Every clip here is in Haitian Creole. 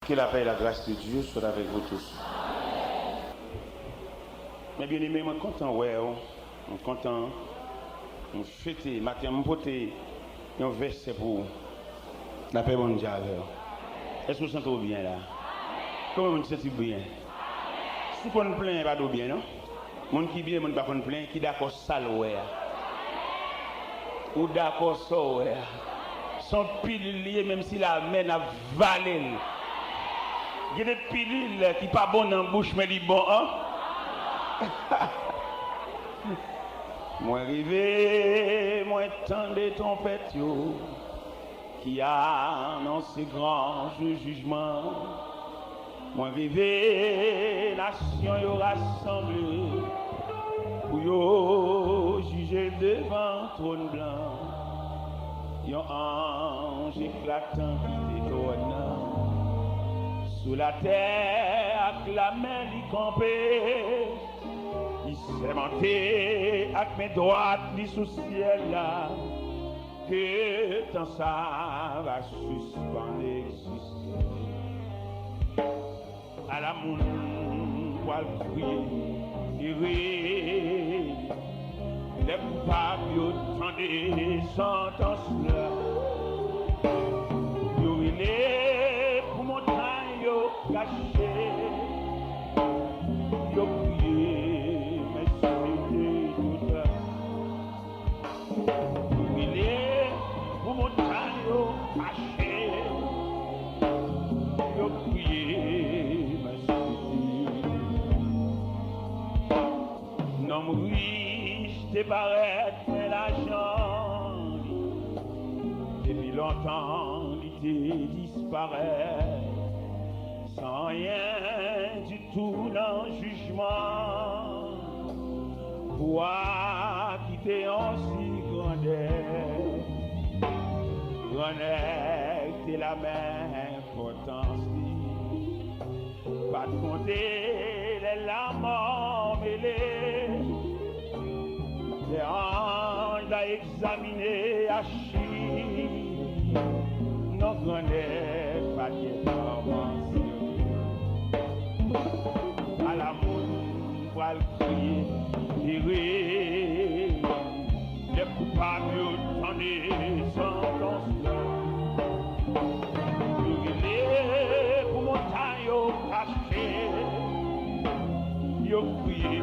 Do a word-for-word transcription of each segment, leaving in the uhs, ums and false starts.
Que la paix et la grâce de Dieu soient avec vous tous. Mes bien-aimés, mwen kontan wè w. Mwen kontan. Mwen fete. Maten an, mwen pote yon vèsè pou ou. Lapè Bondye avè w. Èske w santi w byen la? Kòman moun santi w byen? Si w konn plenyen, pa di w byen, non. Moun ki byen, moun pa konn plenyen, ki dakò sa l wè a. Ou dakò sa w wè a. Se yon pilil li ye, menm si lamè n ap vale l. Gen de pilil ki pa bon nan bouch, men li bon an. Mwen rive, mwen tande twonpèt yo ki anonse gran jou jijman. Mwen rive, nasyon yo rasanble pou yo jije devan twòn blan. Yon anj eklatan kite twòn nan. Sou latè ak lamè li kanpe. Li sèmante ak men dwat li sou syèl la. Ke tan sa va sispann egziste. Ala moun pral kriye, ere. Lè koupab yo tande santans la, yo rele pou montay yo kache. Yo kriye, men se te tout. Yo rele pou montay yo kache. Yo kriye, men se te tout. Nonm rich te parèt, men lajan li, depi lontan li te disparèt, san anyen ditou nan jijman. Pou akite yon si grandè, grannèg te la, men enpòtans li pa t konte lè lanmò mele. Lè anj la egzamine achiv, non, grannèg pa t gen kòmanse. Ala moun pral kriye, ere. Lè koupab yo tande santans la, yo rele pou montay yo kache. Yo kriye,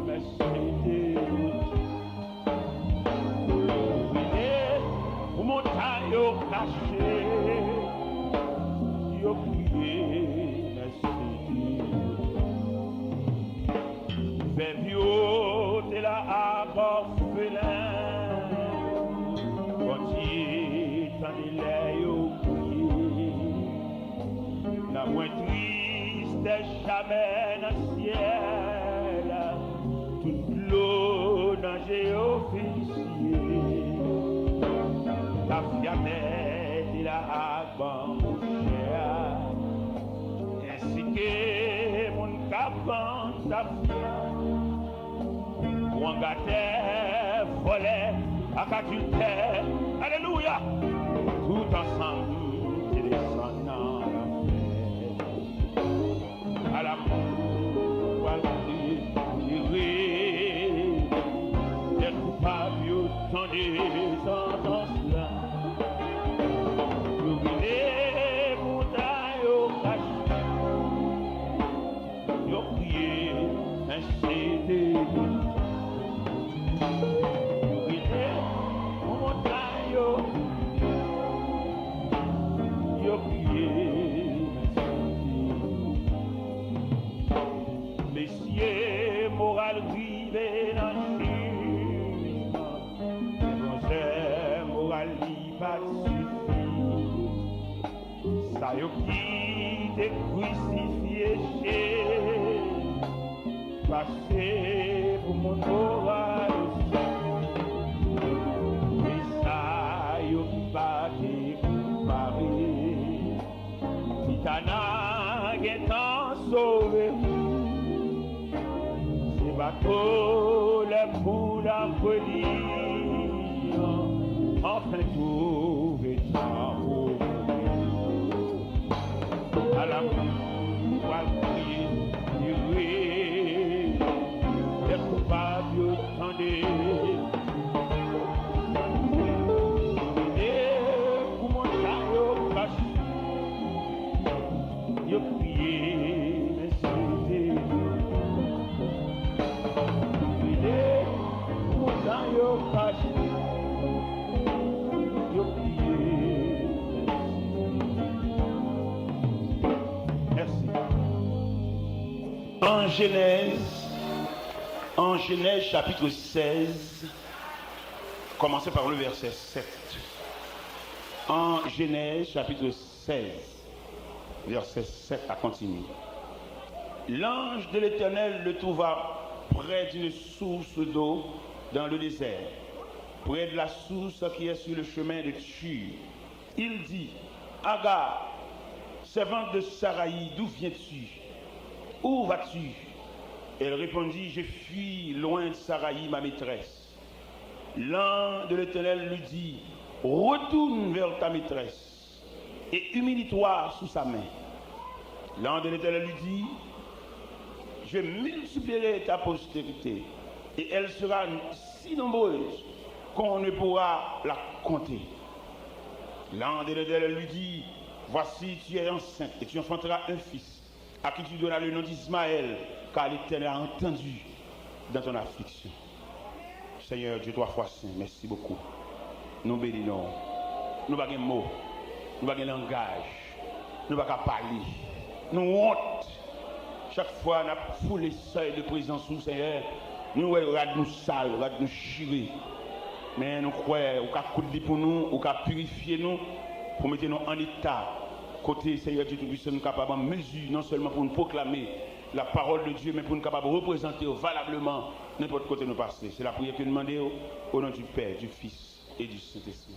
men se te tout. Yo rele pou montay yo kache. Yo kriye, men se te tout. Vèv yo te la ak òfelen, Bondye tande lè yo kriye. Nan mwen tristès jamè nan syèl, tout dlo nan je yo fix ye. Tafya mèt la ak banbou chè a, ensi ke moun k ap vann tafya. Wangatè, vòlè, ak adiltè, alelouya, tout ansanm te desann nan lanfè. Ala moun pral kriye, ere. Lè koupab yo tande santans la, yo rele montay yo kache. Yo kriye, men se te tout. Yo rele pou montay yo. Yo kriye, men se te tout. Mesye, moral rive nan jijman. Bronzè, moral li pa t sifi. Sa yo ki te krisifye Jezi pase pou moun moral osi. E sa yo ki pa te konpare, Titana gentan sove. Se bato lè pou lapreli anfen twouve travay. Lakou, ou pral kriye, ire. Lè koupab yo tande. Ede pou montann yo kache. Yo kriye, men se te ede pou montann yo kache. Yo kriye, men se te Mèsi. En Genèse, en Genèse chapitre seize, commencez par le verset sept. En Genèse chapitre seize, verset sept à continuer. L'ange de l'Éternel le trouva près d'une source d'eau dans le désert, près de la source qui est sur le chemin de Shur. Il dit, Agar, servante de Saraï, d'où viens-tu? Où vas-tu? Elle répondit, Je fuis loin de Saraï, ma maîtresse. L'ange de l'Éternel lui dit, Retourne vers ta maîtresse et humilie-toi sous sa main. L'ange de l'Éternel lui dit, Je multiplierai ta postérité, et elle sera si nombreuse qu'on ne pourra la compter. L'ange de l'Éternel lui dit, Voici, tu es enceinte et tu enfanteras un fils, à qui tu donneras le nom d'Ismaël, car l'Éternel a entendu dans ton affliction. Seigneur Dieu trois fois saint, merci beaucoup. Nou beni non. Nou pa gen mo. Nou pa gen langaj. Nou pa ka pale. Nou wont. Chak fwa n ap foule sèy de prezans ou, Senyè, nou wè rad nou sal, rad nou chire. Men nou kwè ou ka koud li pou nou, ou ka pirifye nou, pou mete nou an eta kote, Senyè Dye Toupisan, nou kapab an mezi non sèlman pou nou pwoklame lapawòl de Dye, men pou nou kapab reprezante w valableman nenpòt kote nou pase. Se lapriyè ke nou mande w, au nom du Père, du Fils et du Saint-Esprit.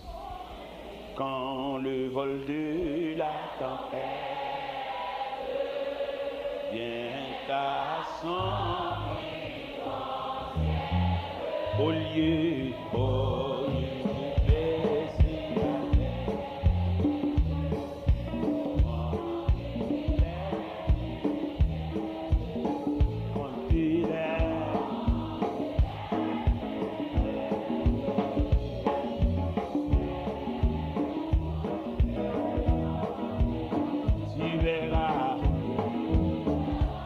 Quand le vol de la tempête vient à son au lieu, au lieu de baisser la tête, tu verras,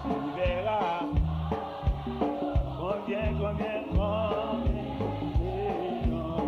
tu verras combien, combien, combien de gens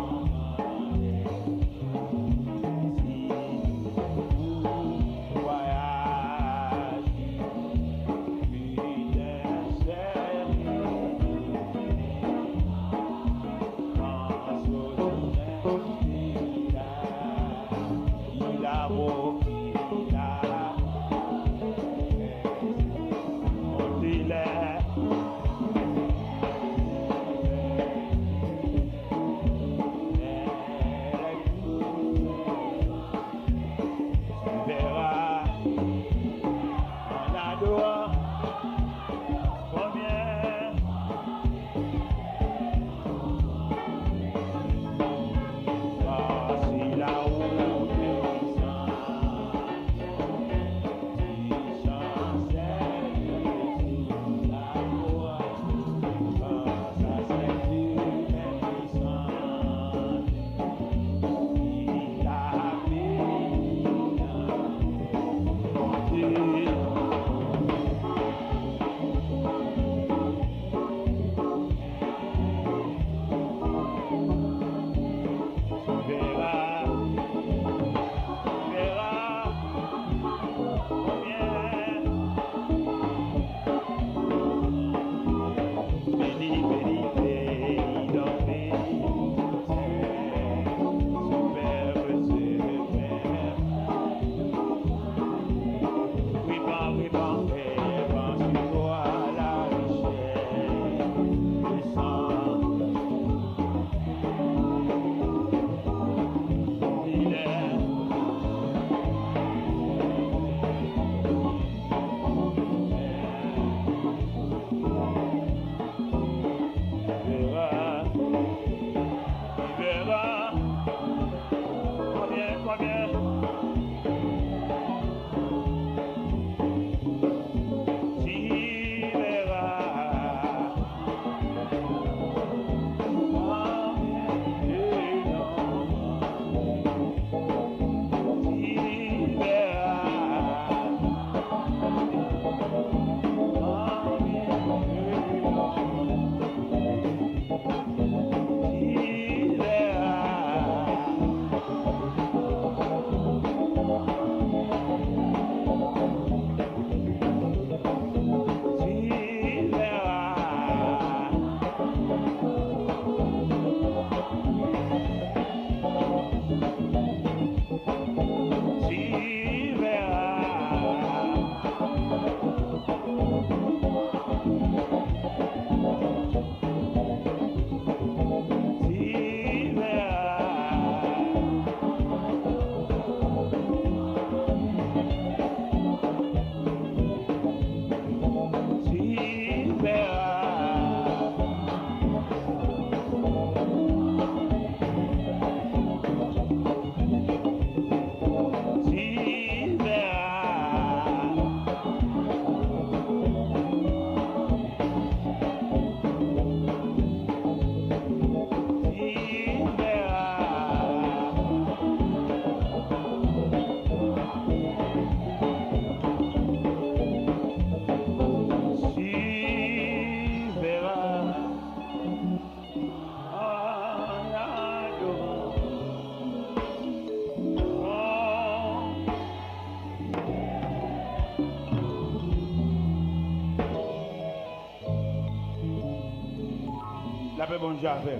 Apre Bondye a fè.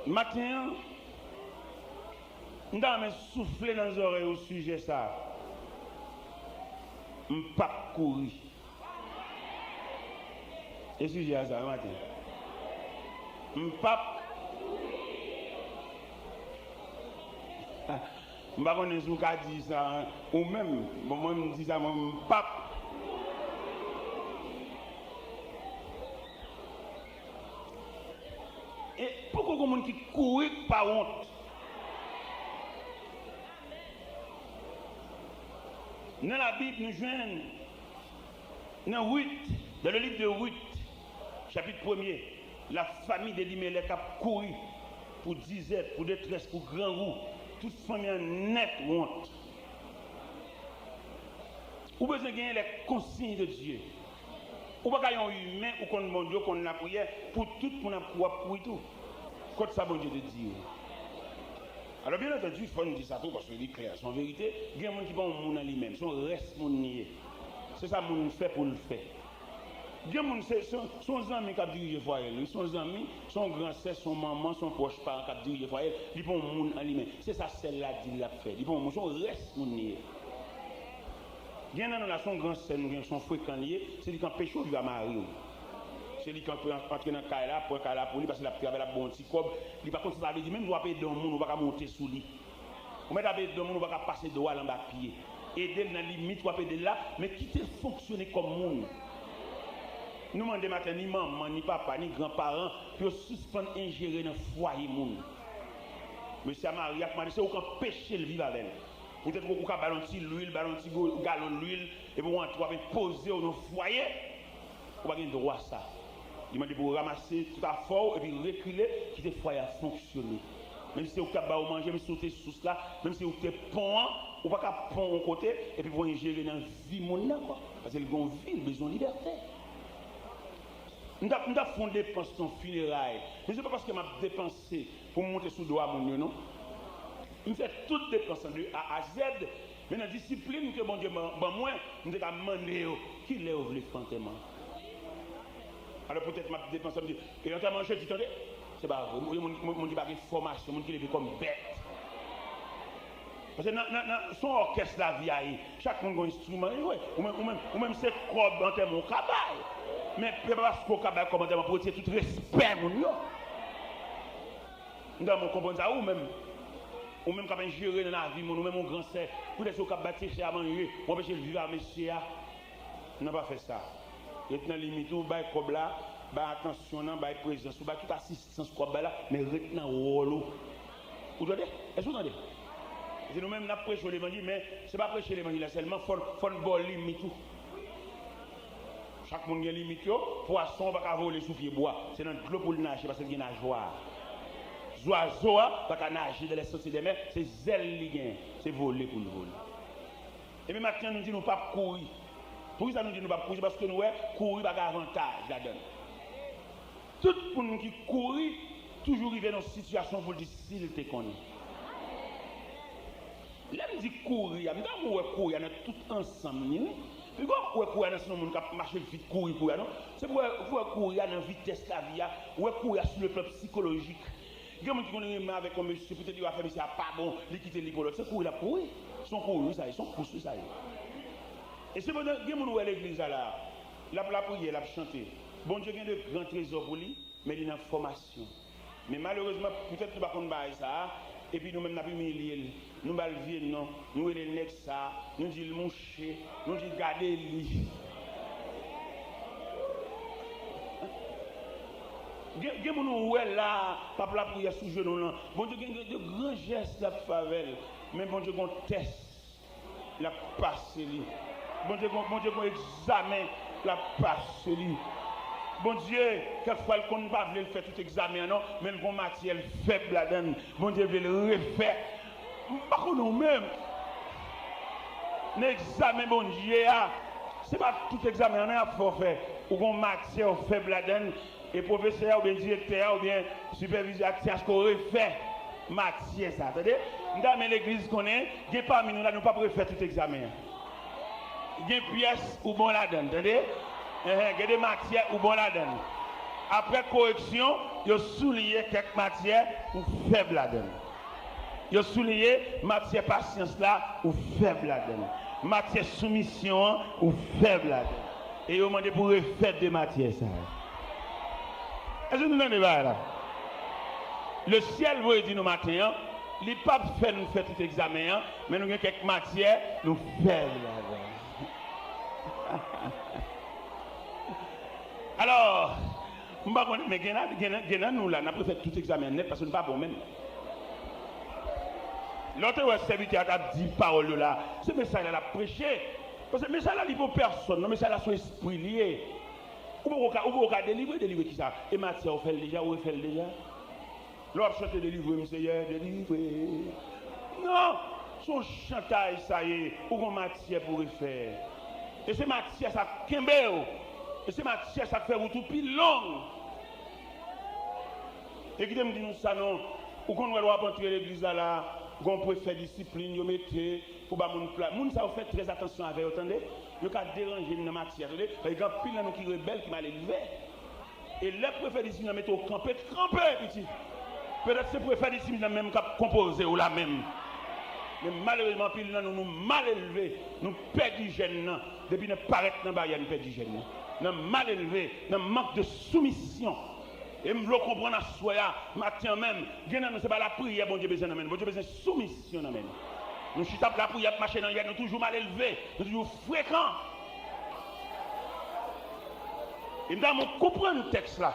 Maten an, m ta renmen soufle nan zòrèy ou sijè sa a. M p ap kouri. E sijè a sa, maten. M p ap. M pa konnen si w ka di sa, ou menm. Bon, mwen, m di sa, mwen, m p ap. E poko gon moun ki kouri k pa wont. Nan Labib, nou jwenn nan Rit, dans le livre de Ruth, chapit premye, la fami de Elimelèk ap kouri pou dizèt, pou detrès, pou grangou. Tout fanmi an nèt wont. Ou bezwen genyen les consignes de Dieu. Ou pa ka yon imen, ou konn Bondye, ou konn lapriyè, pou tout moun ap kou, ap kouri tou. Kot sa Bondye te di yo? Alò, byen antandi, fò n di sa tou, paske li klè, se yon verite. Gen moun ki pa yon moun an li menm, se yon rès moun li ye. Se sa moun fè pou l fè. Gen moun, se, se, se yon zanmi k ap dirije fwaye l, wi. Se yon zanmi, se yon gran sè, se yon manman, se yon pwòch paran k ap dirije fwaye l. Li pa yon moun an li menm. Se sa sèl la di l l ap fè. Li pa yon moun, se yon rès moun li ye. Gen nan nou la, se yon gran sè nou gen, se yon frekan li ye, se li k anpeche w viv a mari w. Se li k antre, antre nan kay la, pran kay la pou li, paske l ap travay, l ap gen yon ti kòb. Li pa konn sa sa vle di, menm si w ap ede yon moun, ou pa ka monte sou li. Ou mèt ap ede yon moun, ou pa ka pase dwa l anba pye. Ede l nan limit w ap ede l la, men kite l fonksyone kòm moun. Nou mande maten, ni manman, ni papa, ni gran paran, pou yo sispann enjere nan fwaye moun. Mesye a marye ak madanm, se ou k anpeche l viv avè l. Poutèt ou ka ba l yon ti lwil, ba l yon ti go-, galon lwil, epi w antre w ap enpoze w nan fwaye. Ou pa gen dwa sa. Li mande pou w ranmase tout afè w epi rekile, kite fwaye a fonksyone. Menm si se ou ki t ap ba yo manje, menm si ou te sous la, menm si ou te pon an, ou pa ka pon yon kote epi pou enjere nan vi moun nan ankò. Paske l gen yon vi, l bezwen libète. M t ap, m t ap fè yon depans nan fineray. Men se pa paske m ap depanse pou m monte sou do a moun yo, non. M fè tout depans lan de A a Z, men nan disiplin ke Bondye ban, ban mwen, m te ka mande yo, kilè yo vle fè antèman an? Alò, poutèt m ap depanse, m di, e antèman an jedi, tande? Se pa vre. Moun, moun, moun ki pa gen fòmasyon, moun ki leve kòm bèt. Paske nan, nan, nan, se yon òkès lavi a ye. Chak moun gen yon enstriman li jwe. Ou menm, ou menm, ou menm se kòb antèman ou ka bay. Men, se pa paske ou ka bay kòb antèman pou retire tout respè moun yo. M ta renmen w konprann sa, ou menm. Ou menm k ap enjere nan lavi moun, ou menm yon gran sè. Poutèt se ou k ap bay ti sè a manje, ou anpeche l viv a mesye a. N a pa fè sa. Ret nan limit ou, bay kòb la, bay atansyon nan, bay prezans ou, bay tout asistans kòb bay la, men ret nan wòl ou. Ou tande? Èske ou tande? Se nou menm n ap preche levanjil, men se pa preche levanjil la sèlman, fò, fò n ba w limit ou. Chak moun gen limit yo. Pwason pa ka vole sou pye bwa. Se nan dlo pou l naje paske l gen najwa. Zwazo a pa ka naje dans les sentiers des mers, se zèl li gen, se vole pou l vole. Ebyen, maten an, nou di nou p ap kouri. Poukisa nou di nou p ap kouri? Se paske nou wè kouri pa gen avantaj ladan l. Tout moun ki kouri toujou rive nan yon sitiyasyon pou l di si l te konnen. Lè m di kouri a, m ta renmen w wè kouri a nan tout ansanm li, wi. Piga w wè kouri a nan sans yon moun k ap mache vit kouri, kouri a, non. Se pou w wè, pou w wè kouri a nan vitès lavi a, w wè kouri a sou le plan sikolojik. Gen moun ki konn renmen avèk yon mesye, poutèt yo afè mesye a pa bon, li kite li pou lòt. Se kouri l ap kouri. Se yon kouri, wi, sa ye. Se yon kous, wi, sa ye. E sepandan, gen moun ou wè legliz la la, l ap lapriyè, l ap chante. Bondye gen de gran trezò pou li, men li nan fòmasyon. Men malerezman, poutèt nou pa konn bagay sa a, epi nou menm n ap imilye l. Nou ba l vye non, nou rele l nèg sa, nou di l mouche, nou di gade li. Gen, gen moun ou wè la, k ap lapriyè sou jenou l lan. Bondye gen, gen de gran jès l ap fè avè l. Men Bondye gon tès l ap pase li. Bondye gon, Bondye gon egzamen l ap pase li. Bondye, kèk fwa, l konn pa vle l fè tout egzamen an non, men l gon matyè l fèb ladan l. Bondye vle l refè. M pa konnen w menm. Nan egzamen Bondye a, se pa tout egzamen an non y ap fè w fè. Ou gon matyè w fèb ladan l, e pwofesè a oubyen direktè a oubyen sipèvizè a te achte w refè matyè sa, tande? M ta renmen legliz konnen, gen pami nou la, nou p ap refè tout egzamen an. Gen pyès ou bon ladan l, tande? Enhen, gen de matyè ou bon ladan l. Apre koreksyon, yo souliye kèk matyè ou fèb ladan l. Yo souliye matyè pasyans la ou fèb ladan l. Matyè soumisyon an ou fèb ladan l. E yo mande pou refè de matyè sa yo. Èske nou tande bagay la? Lesyèl voye di nou maten an, li p ap fè nou fè tout egzamen an, men nou gen kèk matyè nou fèb ladan l. Alò, m pa konnen, men gen nan, gen nan, gen nan nou la, n ap refè tout egzamen an nèt paske nou pa bon menm. Lè w te wè sèvitè a t ap di pawòl yo la, se mesaj la l ap preche. Paske mesaj la, li pou pèsonn, non, mesaj la se yon espri li ye. Ou poko ka, ou poko ka delivre, delivre kisa? E matyè ou fè l deja, ou refè l deja? Lè w ap chante delivre m, Seyè, delivre. Non, se yon chantay sa ye, ou gon matyè pou refè. E se matyè sa k kenbe w. E se matyè sa k fè wout ou pi long. E kite m di nou sa non, ou konn wè lè w ap antre legliz la la, gon prefè disiplin yo mete pou ba moun pla. Moun sa yo fè trè atansyon avè yo, tande. Yo ka deranje n nan matyè, tande. Paske gen anpil nan nou ki rebèl, ki malelve. E lè prefè disiplin nan mete w kanpe, kanpe, pitit. Petèt se prefè disiplin nan menm k ap konpoze w la menm. Men malerezman, anpil nan nou, nou malelve, nou pèdi jèn nan. Depi n parèt nan baryè, nou pèdi jèn nan. Nan malelve, nan mank de soumisyon. E m vle w konprann aswè a, maten an menm, gen nan nou se pa lapriyè Bondye bezwen nan men nou. Bondye bezwen soumisyon nan men nou. Nou chita ap lapriyè, ap mache nan yèt, nou toujou malelve, nou toujou frekan. E m ta renmen w konprann tèks la.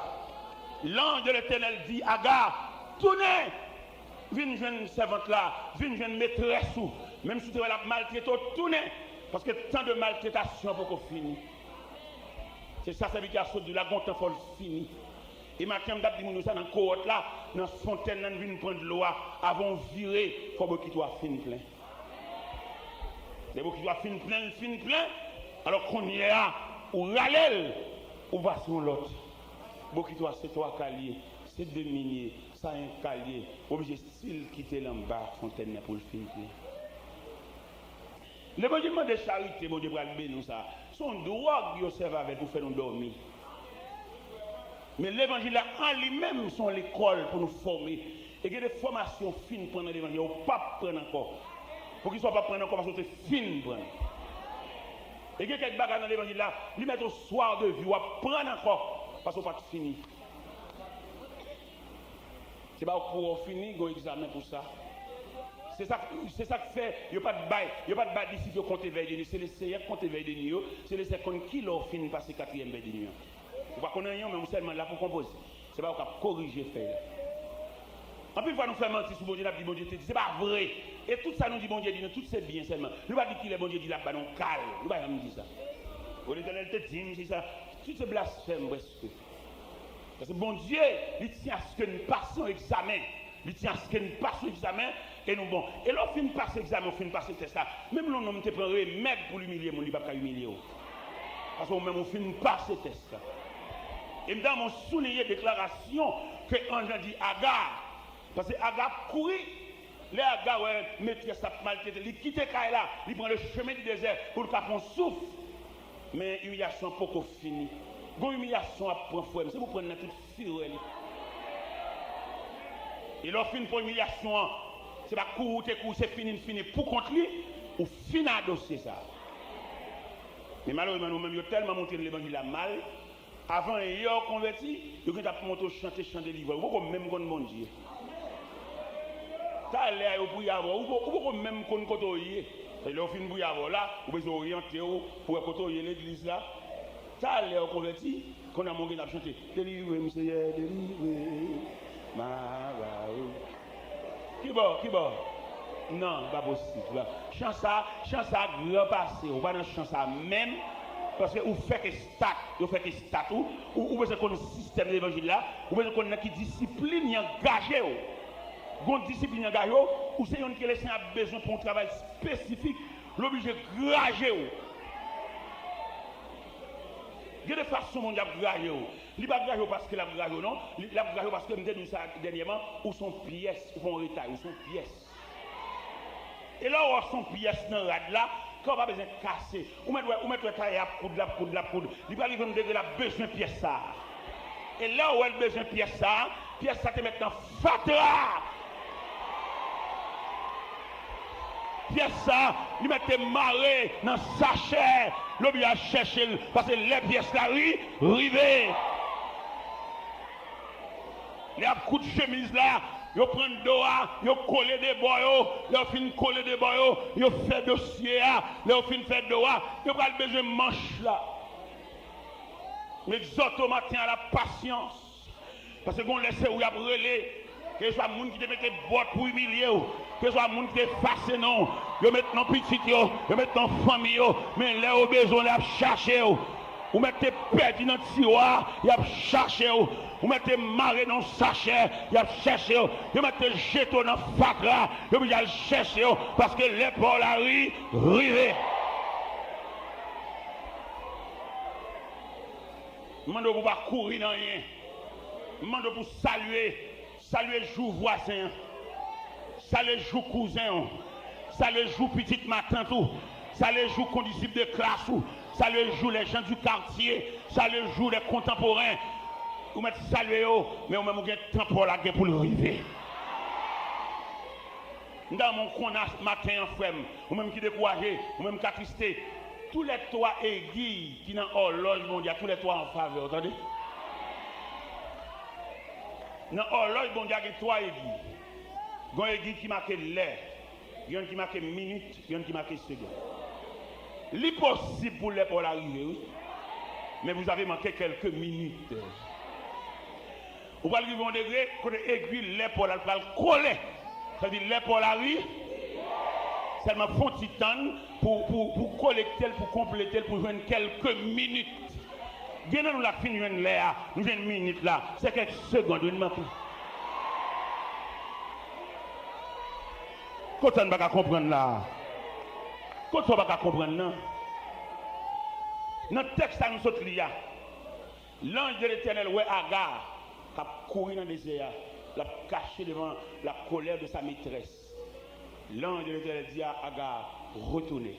L'ange de l'Éternel di Aga, tounen, vin jwenn sèvant la, vin jwenn metrès ou. Menm si w te wè l ap maltrete w, tounen, paske tan de maltretasyon poko fini. Se sa sèvitè a sot di w la, gon tan fò l fini. E maten an, m t ap di moun yo sa nan kowòt la, nan fontèn nan, n vin pran dlo a, avan w vire, fò bokit ou a fin plen. Lè bokit ou a fin plen, l fin plen, alò kounye a, ou rale l, ou pase yon lòt. Bokit ou a se twa kal ye, se de min ye, sa yon kal ye, ou oblije sil kite l anba fontèn nan pou l fin plen. Levanjil mande charite, Bondye pral beni w sa. Se yon dwòg yo sèvi avè l pou fè nou dòmi. Men levanjil la an li menm se yon lekòl pou nou fòme. E gen de fòmasyon w fin pran nan levanjil la, ou p ap pran ankò. Poukisa w p ap pran ankò? Paske w te fin pran. E gen kèk bagay nan levanjil la, li mèt oswa de vi, w ap pran ankò, paske w pa t fini. Se pa pou w fini, gen yon egzamen pou sa. Se sa, se sa k fè yo pa t bay, yo pa t bay disip yo konte vèy de nwi. Se Leseyè k konte vèy de nwi yo. Se Leseyè k konn ki lè w fin pase katriyèm vèy de nwi an. Ou pa konn anyen, men ou sèlman la pou konpoze. Se pa ou k ap korije fèy la. Anpil fwa nou fè manti sou Bondye, n ap di Bondye te di. Se pa vre. E tout sa nou di Bondye di nou, tout se byen sèlman. Nou pa di kilè Bondye di l ap ba nou kal. Nou pa janm di sa. O, Letènèl te di m, se sa. Tout se blasfèm prèske. Paske Bondye, li tyen aske n pase yon egzamen. Li tyen aske n pase yon egzamen e nou bon. E lè w fin pase egzamen, w fin pase tès la, menm lè yon nonm te pran remèd pou l imilye moun, li p ap ka imilye w. Paske ou menm, ou fin pase tès la. E m ta renmen w souliye deklarasyon ke anj lan di Aga. Paske Aga ap kouri. Lè Aga wè metrès la ap maltrete l, li kite kay la, li pran le chemin du désert pou l ka pran souf. Men imilyasyon an poko fini. Gon imilyasyon w ap pran, frè m, se pou pran nan tout firè li. E lè w fin pran imilyasyon an, se pa kouri w te kouri, se fini n fini pou kont li, ou fin a dosye sa. Men malerezman, nou menm, yo tèlman montre n levanjil la mal, avan yè w konvèti, yo gentan ap montre w chante chan delivrans. Ou poko menm konn Bondye. Talè a yo priye avè w, ou po-, ou poko menm konn kote w ye. E lè yo fin priye avè w la, ou bezwen oryante w pou wè kote w ye legliz la. Talè w konvèti, kounye a men w gentan ap chante, delivre m, Seyè, delivre m, m a ba ou. Kibò, kibò? Non, pa posib. Chan sa, chan sa gran pase w, ou pa nan chan sa menm, paske ou fèk estat, yo fèk estat ou, ou, ou bezwen konn sistèm levanjil la, ou bezwen konn nan ki disiplin y angaje w. Gon disiplin y angaje w, ou se youn ke Lesenyè ap bezwen pou yon travay espesifik, l oblije graje w. Gen de fason Bondye ap graje w. Li pa graje w paske l ap graje w, non. Li, l ap graje w paske m te di w sa dènyèman, ou se yon pyès, ou pa yon retay, ou se yon pyès. E lè w wè w se yon pyès nan rad la, Kè w pa bezwen kase. Ou mèt wè, ou mèt wè tayè ap koud, l ap koud, l ap koud. Li pral rive yon degre, l ap bezwen pyès sa a. E lè w wè l bezwen pyès sa a, pyès sa te mèt nan fatra. Pyès sa, li mèt te mare nan sachè. L oblije al chèche l, paske lè pyès la ri, rive. Lè y ap koud chemiz la, yo pran do a, yo kole de bò yo. Lè yo fin kole de bò yo, yo fè dosye a. Lè yo fin fè do a, yo pral bezwen manch la. M egzòte w maten an, la pasyans. Paske gon lè se ou y ap rele. Keseswa moun ki te mete bòt pou imilye w, keseswa moun ki te efase non w, yo met non pitit yo, yo met non fanmi yo, men lè yo bezwen w, lè y ap chache w, ou mèt te pèdi nan tiwa, y ap chache w, ou mèt te mare nan sachè, y ap chèche w, yo mèt te jete w nan fatra, yo oblije al chèche w, paske lè pa w la ri, rive. M mande w pou w pa kouri nan anyen. M mande w pou w salye. Salye jou vwazen an. Salye jou kouzen w. Salye jou pitit matant ou. Salye jou kondisip de klas ou. Salye jou les gens du quartier. Salye jou les contemporains. Ou mèt salye yo, men ou menm ou gen tan pa w la gen pou l rive. M ta renmen w konn a maten an, frè m, ou menm ki dekouraje, ou menm k atriste, tou lè twa egiy ki nan òlòj Bondye a, tou lè twa an favè w, tande. Nan òlòj Bondye a gen twa egiy. Gen yon egiy ki make lè, gen yonn ki make minit, gen yonn ki make segonn. Li posib pou lè pa w la rive, wi. Men vous avez manqué quelques minutes. Ou pral rive yon degre kote egiy lè pa w la pral kole. Sa vle di lè pa w la ri. Sèlman fè yon ti tann pou, pou, pou kolekte l, pou konplete l, pou jwenn kèlke minit. Gen nan nou la k fin jwenn lè a, nou jwenn minit la, se kèk segonn wi n manke. Kot sa n pa ka konprann la? Kot sa w pa ka konprann nan? Nan tèks sa nou sot li a, L'ange de l'Éternel wè Aga k ap kouri nan dezè a, l ap kache devan la colère de sa maîtresse. L'ange de l'Éternel di a Aga, retourne.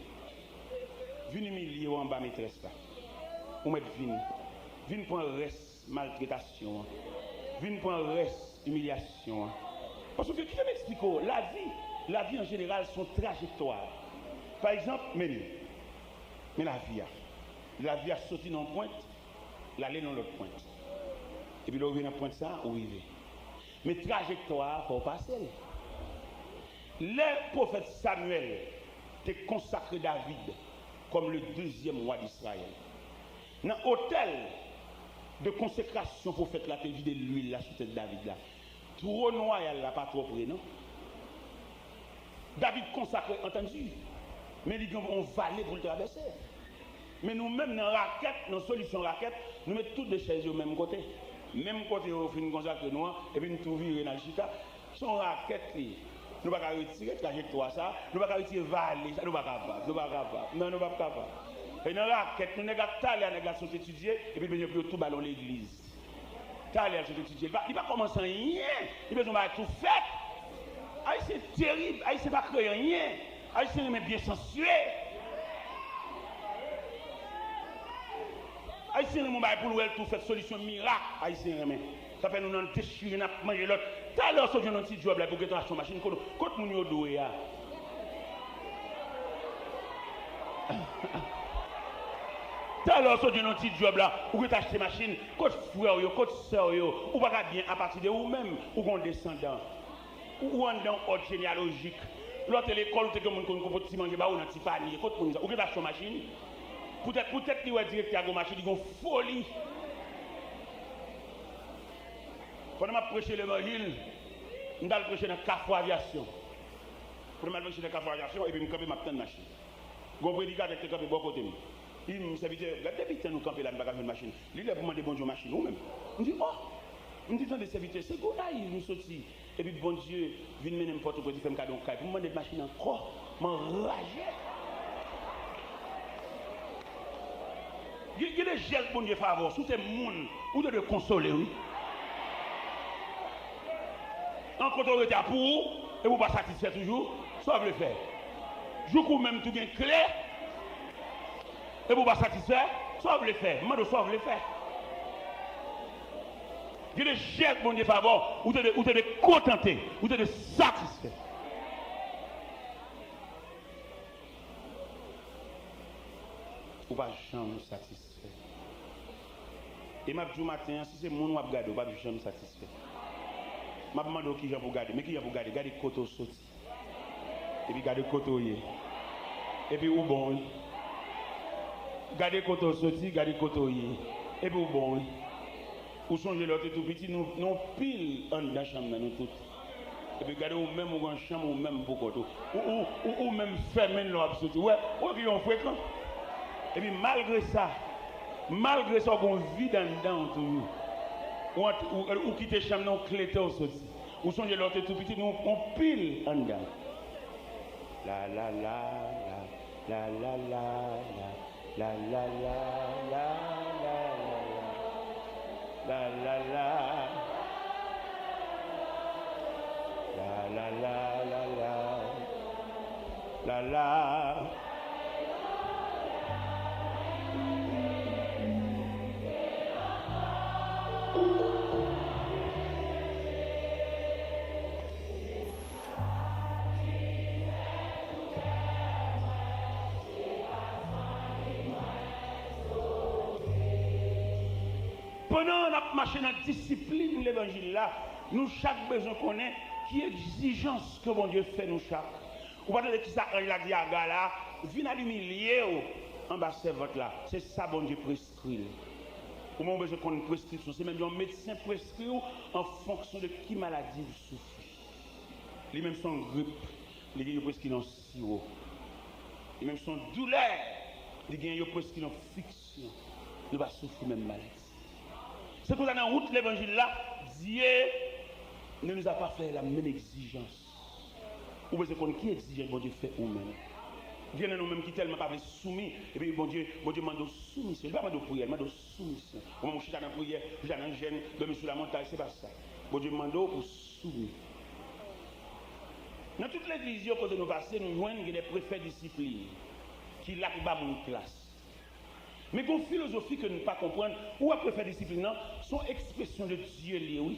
Vin imilye w anba metrès la. Ou mèt vin. Vin pran rès maltretasyon an. Vin pran rès imilyasyon an. Paske kite m eksplike w, lavi, lavi an jeneral se yon trajektwa. Pa egzanp, men li. Men lavi a. Lavi a soti nan yon pwent, l ale nan lòt pwent. Epi lè w rive nan pwent sa a, ou rive. Men trajektwa a, fò w pase l. Lè pwofèt Samyèl te konsakre David kòm le dezyèm wa d Izrayèl, nan otèl de konsekrasyon pwofèt la te vide lwil la sou tèt David la, twòn wayal la pa twò pre, non. David konsakre, antann di, men li gen yon vale pou l travèse. Men nou menm, nan rakèt, nan solisyon rakèt, nou met tout de chèz yo menm kote. Menm kote yo fin konsakre nou an, epi n tou vire n al chita. Se yon rakèt li ye. Nou pa ka retire trajektwa sa, nou pa ka retire vale sa, nou pa kapab, nou pa kapab. Non, nou p ap kapab. E nan rakèt nou, nèg la talè a, nèg la sot etidye, epi l bezwen pou yo tou ba l yon legliz. Talè a l sot etidye. Li pa, li pa kòmanse anyen. Li bezwen bagay tou fèt. Ayisyen terib. Ayisyen pa kreye anyen. Ayisyen renmen byen sansye. Ayisyen renmen yon bagay pou l wè l tou fèt, solisyon mirak. Ayisyen renmen. Sa fè nou nan dechire, n ap manje lòt. Talè w sot jwenn yon ti djòb la, epi w gentan achte yon machin. Kot, kot moun yo dwe a? Talè w sot jwenn yon ti djòb la, ou gentan achte machin. Kot frè w yo, kot sè w yo? Ou pa ka byen apati de ou menm, ou gen yon desandan. Ou, ou anndan yon òd jeneyalojik. Lè w te lekòl, ou te gen moun konn konpote ti manje ba ou nan ti panye. Kot moun sa? Ou gentan achte yon machin? Poutèt, poutèt li wè direktè a gen yon machin, li gen yon foli. Pandan m ap preche levanjil, m t al preche nan Kafou Avyasyon. Pandan m al preche nan Kafou Avyasyon, epi m kanpe, m ap tann machin. Gon predikatè ki te kanpe bò kote m. Li di m, "Sèvitè, gad depi tan nou kanpe la, nou pa ka jwenn machin. Li lè pou mande Bondye yon machin, ou menm." M di, "Oh!" M di, "Tande, sèvitè, se Gonayiv m soti, epi Bondye vin mennen m Pòtoprens, li fè m kado yon kay. Pou m mande l machin ankò?" M anraje. Gen, gen de jès Bondye fè avè w, si w te moun, ou te dwe konsole, wi. An kote w rete a pou ou, epi w pa satisfè toujou, sa w vle fè? Jouk ou menm tou gen kle, Epi w pa satisfè? Sa w vle fè? M mande w sa w vle fè. Gen de jès Bondye fè avè w, ou te dwe, ou te dwe kontante, ou te dwe satisfè. Ou pa janm satisfè. E m ap di w maten an, si se moun w ap gade, w p ap janm satisfè. M ap mande w kijan pou w gade, men kijan pou w gade, gade kote w soti. Epi gade kote w ye. Epi ou bon, wi. Gade kote w soti, gade kote w ye. Epi ou bon, wi. Ou sonje lè w te tou piti, nou, nou pil anndan chanm nan, nou tout. Epi gade ou menm, ou gen chanm ou menm pou kont ou. Ou, ou, ou, ou menm fèmen l lè w ap soti. Ou wè, ou wè ki jan w frekan. Epi malgre sa, malgre sa, w gen yon vid anndan w toujou. Ou ant, ou, ou kite chanm nan, ou klete w soti. Ou sonje lè w te tou piti, nou yon pil anndan. La, la, la, la, la, la, la, la. La, la, la, la, la, la, la. La, la, la, la. La, la, la, la, la. La, la. Pandan n ap mache nan disiplin levanjil la, nou chak bezwen konnen ki egzijans ke Bondye fè nou chak. Ou pa tande kisa anj la di Aga la? Vin al imilye w anba sèvant la. Se sa Bondye preskri l. Ou menm ou bezwen konn preskripsyon. Se menm jan yon medsen preskri w an fonksyon de ki maladi w soufri. Li menm se yon grip, li gen yo preskri l yon siwo. Li menm se yon doulè, li gen yo preskri l yon fiksyon. Nou pa soufri menm maladi. Se konsa nan wout levanjil la, Dieu ne nous a pas fait la même exigence. Ou bezwen konn ki egzijans Bondye fè ou menm. Gen nan nou menm ki tèlman pa vle soumi, epi Bondye, Bondye mande w soumisyon. Li pa mande w priyè, li mande w soumisyon. Ou menm ou chita nan priyè, ou chita nan jèn, dòmi sou lamontay, se pa sa. Bondye mande w pou w soumi. Nan tout legliz yo kote nou pase, nou jwenn gen de prefè disiplin ki la pou ba moun plas. Men gen yon filozofi ke nou pa konprann. Ou wè prefè disiplin nan, se yon ekspresyon de Dye li ye, wi.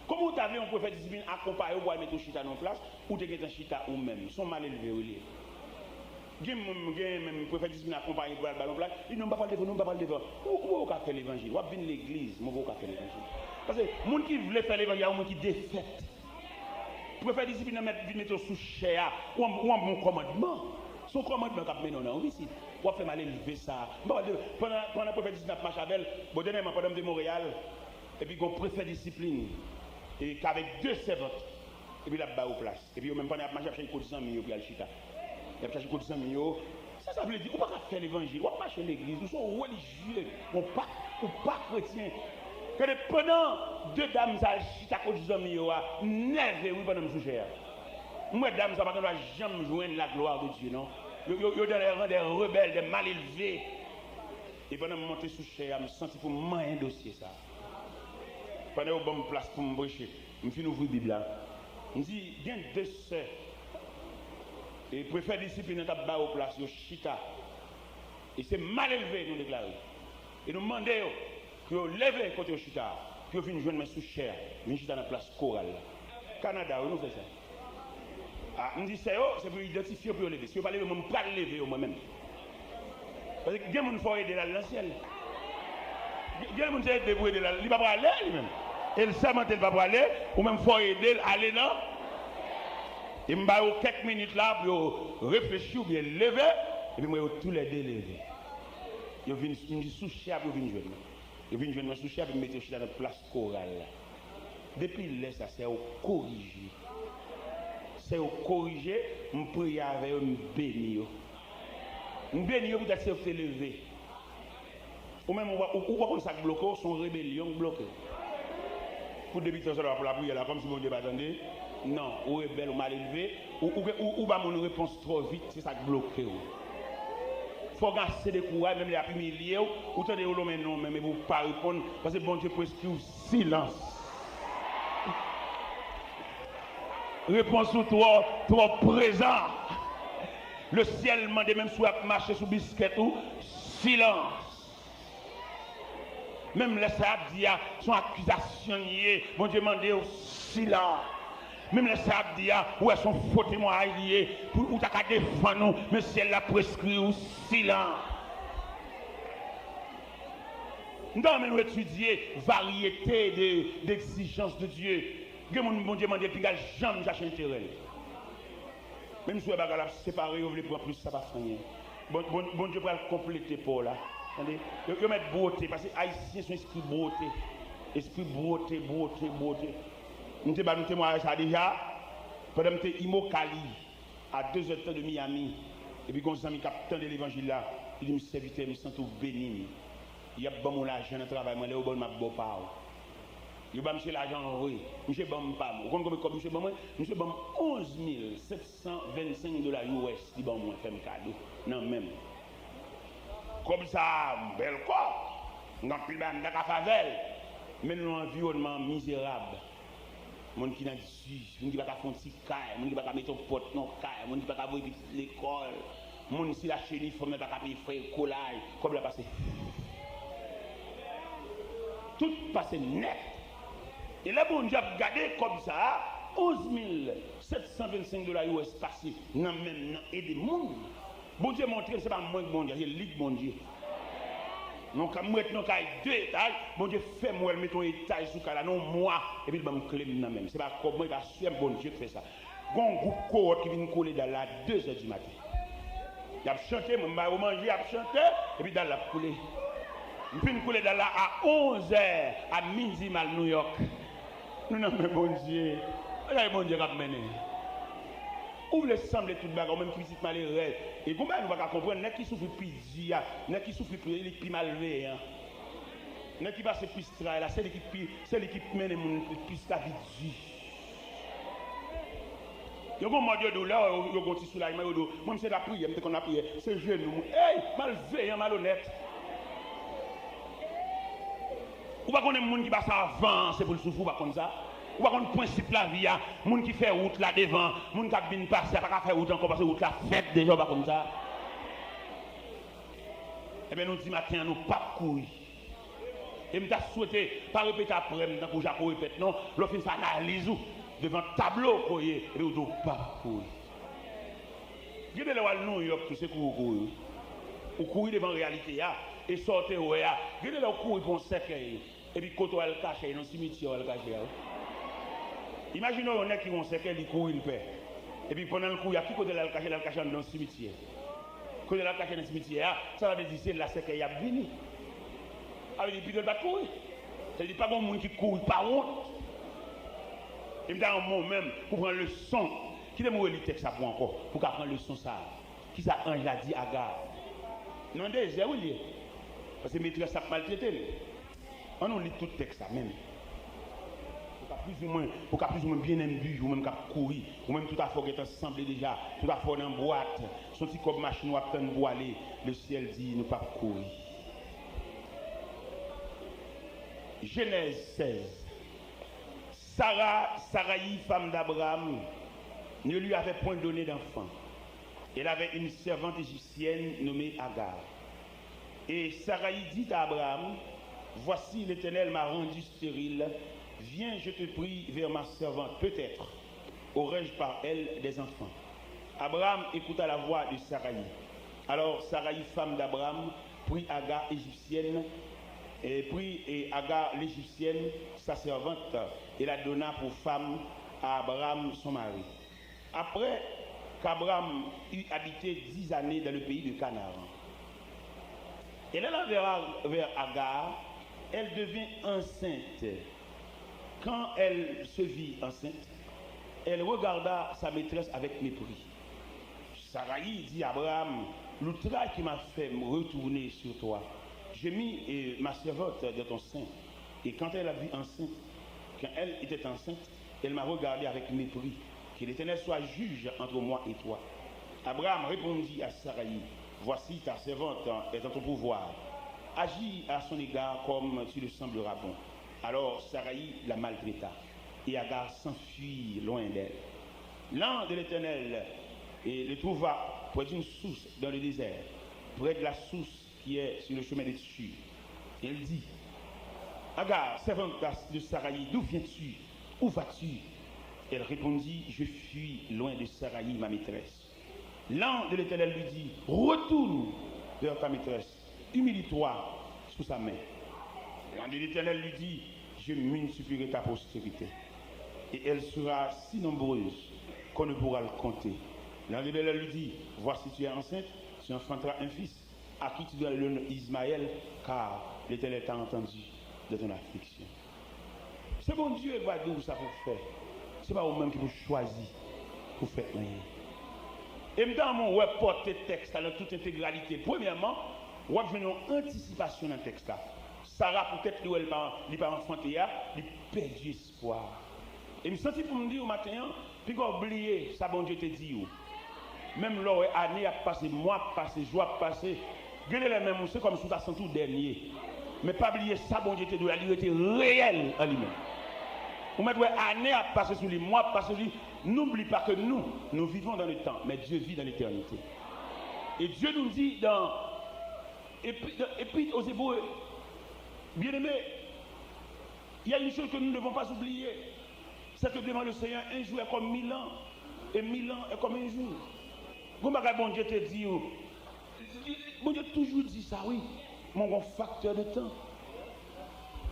Kòman w ta vle yon prefè disiplin akonpaye w pou al mete w chita nan yon plas, ou te gentan chita ou menm? Se yon malelve wi li ye. Gen moun, gen menm prefè disiplin akonpaye pou al ba l yon plas, li di non, m pa pral devan, non, m pa pral devan. Ou, ou, ou ka fè levanjil, w ap vin legliz, men ou ka fè levanjil. Paske moun ki vle fè levanjil, a yon moun ki defèt. Prefè disiplin nan mèt vin mete w sou chè a. Ou an, ou an bon kòmandman. Se yon kòmandman k ap mennen w nan wi isit. W ap fè malelve sa. M pa pral de, pandan, pandan prefè disiplin ap mache avè l, bon, dènyèman, pandan m te Monreyal, epi gon prefè disiplin, e, k avèk de sèvant, epi l ap ba yo plas. Epi yo menm, pandan y ap mache, y ap chache kot zanmi yo pou y al chita. Y ap chache kot zanmi yo. Sa sa vle di? Ou pa ka fè levanjil. W ap mache legliz. Ou se yon relijye. Ou pa, ou pa kretyen. Gade, pandan de dam sa al chita kot zanmi yo a, m nève wi pandan m sou chè a. M wè dam sa pa gen dwa janm jwenn la gloire de Dieu, non. Yo, yo, yo dans les rangs des rebelles, des mal élevés. E pandan m monte sou chè a, m santi pou m manyen dosye sa. Pandan yo ban m plas pou m preche, m fin ouvri Bib la. M di, gen de sè, e prefè disiplin nan t ap ba yo plas, yo chita. E se malelve nou deklare. E nou mande yo pou yo leve kote yo chita a, pou yo vin jwenn mwen sou chè a, vin chita nan plas koral la. Kanada, wi, nou fè sa. A, m di sè yo, se pou yo idantifye yo pou yo leve. Si yo pa leve, mwen, m pral leve yo mwen menm. Paske gen moun fò w ede l al nan syèl. Gen, gen moun se ede pou ede l al, li pa prale li menm. E l sèmante l pa prale, ou menm fò w ede l ale nan. E m ba yo kèk minit la pou yo reflechi oubyen leve, epi m wè yo toulède leve. Yo vin, m di sou chè a pou yo vin jwenn mwen. Yo vin jwenn mwen sou chè a, epi m mete yo chita nan plas koral la. Depi lè sa, sè yo korije. Sè yo korije, m priye avè yo, m beni yo. M beni yo poutèt se yo ki te leve. Ou menm, ou pa, ou, ou pa konn sa k bloke w, se yon rebelyon k bloke w. Pou depi tan sa la, w ap lapriyè la, kòmsi Bondye pa tande. Non, ou rebèl, ou malelve, ou, ou, ou, ou ba moun repons twò vit, se sa k bloke w. Fò w gen ase de kouraj, menm lè y ap imilye w, ou tande yo lonmen non w menm, epi w pa reponn, paske Bondye preskri w silans. Repons ou twò, twò prezan. Lesyèl mande, menm si w ap mache sou biskèt ou, silans. Menm lè sa y ap di a, se yon akizasyon l ye, Bondye mande w silans. Menm lè sa y ap di a, ou wè se yon fo temwayaj li ye, pou ou ta ka defann ou, men syèl la preskri w silans. M ta renmen nou etidye varyete de, de egzijans de Dye. Gen moun Bondye mande l, pinga l janm chache enterè l. Menm si w wè bagay la ap separe yo, vle pran plis, sa pa fè anyen. Bon, bon, Bondye pral konplete pa w la. Tande? Yo, yo mèt bwote, paske Ayisyen se yon espri bwote. Espri bwote, bwote, bwote. M te ba nou temwayaj sa deja, pandan m te Immokalee, a de zè de tan de Miami, epi gen yon zanmi k ap tande levanjil la, li di m, "Sèvitè, m santi w beni m. Y ap ban m yon lajan nan travay mwen, lè yo ban m, m ap ba w pa w." Yo ba misye lajan an vre. Misye ban m pa m. Ou konn konbyen kòb misye ban mwen? Misye ban m onz mil sèt san vennsenk dola U S li ban mwen, fè m kado nan men m. Kòb sa a, bèl kòb. Gen anpil bagay m ta ka fè avè l. Men nou nan yon anviwònman mizerab. Moun ki nan di, moun ki pa ka fè yon ti kay, moun ki pa ka mete yon pòt nan yon kay, moun ki pa ka voye pitit lekòl, moun si l achte inifòm, li pa ka peye frè ekolay, kòb la pase. Tout pase nèt. E lè Bondye ap gade kòb sa a, onz mil sèt san vennsenk dola U S pase nan men m nan ede moun. Bondye montre m se pa mwen k Bondye, se li k Bondye. Non, ka m ret nan kay de etaj, Bondye fè m wè l mete yon etaj sou kay la nan yon mwa, epi l ban m kle m nan men m. Se pa kòb mwen, se pa sè m, Bondye k fè sa. Gon gwoup kowòt ki vin koule dal la a de zè di maten. Y ap chante, mwen m ba yo manje, y ap chante, epi dal la ap koule. M fin koule dal la a onz è, a midi m al Nouyòk. Nou nan men Bondye. Bagay Bondye k ap mennen. Ou vle sanble tout bagay, ou menm ki pitit malerèz. E gon bagay nou pa ka konprann, nèg ki soufri pi di a, nèg ki soufri pi, li pi malveyan. Nèg ki pase plis tray la, se li ki pi, se li ki mennen moun plis lavi di. Yo gon mòd yo di w, lè yo, yo gon ti soulajman, yo di w, mwen, m se lapriyè, m te konn lapriyè, se jenou mwen. Ey, malveyan, malonèt. Ou pa konnen moun ki pase avan an, se pou l soufri, ou pa konn sa? Ou pa konn prensip lavi a? Moun ki fè wout la devan, moun k ap vin pase a pa ka fè wout ankò paske wout la fèt deja, ou pa konn sa? Ebyen, nou di maten an, nou p ap kouri. E m ta swete, pa repete apre m tankou Jako repèt non, lè w fin fè analiz ou devan tablo ke w ye, epi w di w p ap kouri. Gen de lè w al Nouyòk tou, se kouri w kouri wi. Ou kouri devan reyalite a, e sa w te wè a. Gen de lè w kouri pou yon sèkèy, epi kote w al kache a, nan simityè w al kache a wi. Imajine w yon nèg ki wè yon sèkèy, li kouri, li pè. Epi pandan l kouri a, ki kote l al kache? L al kache anndan simityè. Kote l al kache nan simityè a, sa vle di se la sèkèy ap vini. Sa vle di pito l pa t kouri. Sa vle di pa gen moun ki kouri pa wont. E m ta renmen w menm pou pran leson. Kite m reli tèks la pou ankò, pou w ka pran leson sa a. Kisa anj la di Aga? Nan dezè wi l ye. Paske metrès la ap maltrete l. Ann nou li tout tèks la menm. Pou ka plizoumwen, pou ka plizoumwen byen enbi, ou menm k ap kouri, ou menm tout afè w gentan sanble deja, tout afè w nan bwat, se yon ti kòb machin w ap tann pou ale, Lesyèl di nou p ap kouri. Genèse seize. Sarah, Saraï, femme d'Abraham, ne lui avait point donné d'enfant. Elle avait une servante égyptienne nommée Agar. Et Saraï dit à Abraham, voici, l'Éternel m'a rendu stérile. Viens, je te prie, vers ma servante. Peut-être aurai-je par elle des enfants. Abraham écouta la voix de Saraï. Alors Saraï, femme d'Abraham, prit Agar égyptienne, et prit et Agar l'Égyptienne, sa servante, et la donna pour femme à Abraham, son mari. Après qu'Abraham eut habité dix années dans le pays de Canaan, elle alla vers, vers Agar, elle devint enceinte. Quand elle se vit enceinte, elle regarda sa maîtresse avec mépris. Saraï dit à Abraham, l'outrage qui m'a fait me retourner sur toi, j'ai mis, euh, ma servante dans ton sein. Et quand elle a vu enceinte, quand elle était enceinte, elle m'a regardé avec mépris. Que l'Éternel soit juge entre moi et toi. Abraham répondit à Saraï, voici, ta servante est en ton pouvoir. Agis à son égard comme tu le sembleras bon. Alors Saraï la maltraita, et Agar s'enfuit loin d'elle. L'ange de l'Éternel, eh, le trouva près d'une source dans le désert, près de la source qui est sur le chemin de Shur. Et il dit, Agar, servante de Saraï, d'où viens-tu? Où vas-tu? Elle répondit, Je fuis loin de Saraï, ma maîtresse. L'ange de l'Éternel lui dit, Retourne vers ta maîtresse, humilie-toi sous sa main. L'ange de l'Éternel lui dit, Je multiplierai ta postérité, et elle sera si nombreuse qu'on ne pourra le compter. L'ange de l'Éternel lui dit, Voici, tu es enceinte, tu enfanteras un fils, à qui tu donneras le nom Ismaël, car l'Éternel t'a entendu dans ton affliction. Se Bondye ki va di w sa pou w fè. Se pa ou menm ki pou chwazi pou fè anyen. E m ta renmen w wè pòte tèks la nan tout entegralite. Premyèman, w ap jwenn yon antisipasyon nan tèks la. Sara, poutèt li wè li pa, li pa anfante a, li pèdi espwa. E m santi pou m di w maten an, piga w bliye sa Bondye te di w. Menm lè w wè ane ap pase, mwa ap pase, jou ap pase, gen de lè menm ou se kòmsi w ta santi w dènye. Men pa bliye sa Bondye te di w la, li rete reyèl an li menm. Ou mèt wè ane ap pase sou li, mwa ap pase sou li. N'oublie pas que nous, nous vivons dans le temps, mais Dieu vit dans l'éternité. Et Dieu nous dit dans, et puis, et puis aux Hébreux, bien-aimés, il y a une chose que nous ne devons pas oublier, c'est que devant le Seigneur, un jour est comme mille ans, et mille ans est comme un jour. Gon bagay Bondye te di w, Bondye toujou di sa, wi. Men gon faktè de tan.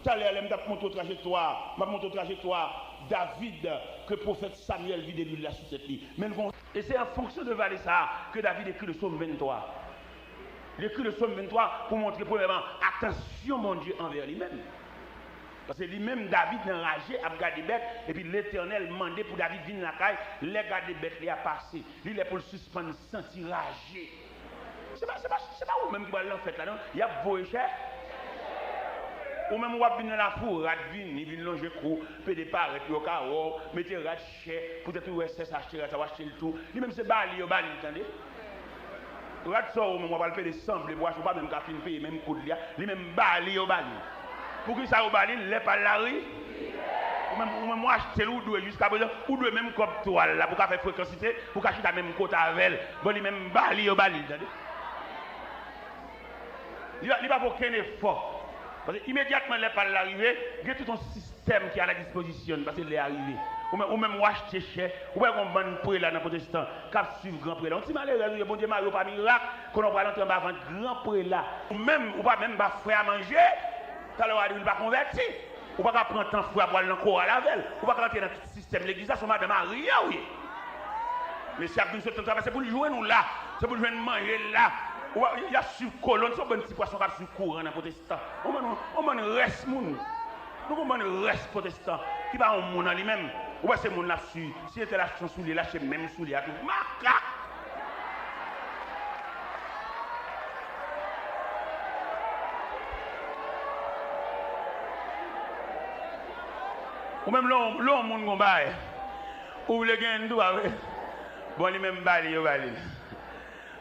Talè a, lè m t ap montre w trajektwa, m ap montre w trajektwa David ke pwofèt Samyèl vide lwil la sou tèt li. Men l gon, e se an fonksyon de vale sa a ke David ekri le Sòm venntwa. Li ekri le Sòm venntwa pou montre, premyèman, atansyon Bondye anvè li menm. Paske li menm, David nan raje ap gade bèt, epi Letènèl mande pou David vin lakay, lè gade bèt li a pase. Li lè pou l sispann santi raje. Se pa, se pa, se pa ou menm ki pral nan fèt la, non. Y ap voye chè. Ou menm, w ap vin nan lafou, rat vini, vin lonje kou, pede parèt, yo ka wè w, mete rat chè, poutèt ou wè sè sa achte rat sa, w achte l tou. Li menm se bali yo bali l, tande. Rat sa ou menm w ap al pede sanble pou achte, ou pa menm ka fin peye menm koud li a, li menm bali yo bali. Poukisa yo bali l? Lè pa l la ri. Ou menm, ou menm w achte l, ou dwe jiskaprezan, ou dwe menm kòb twal la pou ka fè frekansite, pou ka chita menm kote avè l. Bon, li menm bali yo bali l, tande. Li pa, li pa fè okenn efò. Paske imedyatman lè pa l la rive, gen tout yon sistèm ki a la dispozisyon, paske lè a rive. Ou menm, ou menm w achte chè, ou wè gon bann prela nan pwotestan k ap swiv gran prela. Yon ti malerèz ou ye, Bondye mare w pa mirak, konnen w pral antre anba vant gran prela. Ou menm, ou pa menm ba frè a manje, talè w a di w li pa konvèti. Ou pa ka pran tan frè a pou al nan koral avè l. Ou pa ka antre nan sistèm legliz la, se yon madanm arye ou ye. Mesye ap vin sot nan travay, se pou l jwenn ou la, se pou l jwenn manje l la. Ou pa, y ap swiv kolonn, se yon bann ti pwason k ap swiv kouran nan pwotestan. On bann, on bann rès moun. Nou gon bann rès pwotestan ki pa yon moun an li menm. Ou wè se moun l ap swiv. Si entèl achte yon soulye, l achte menm soulye a tou. Makak! Ou menm lè w, lè w moun gon bagay, ou vle genyen l tou, pa vre? Bon, li menm bali yo bali l.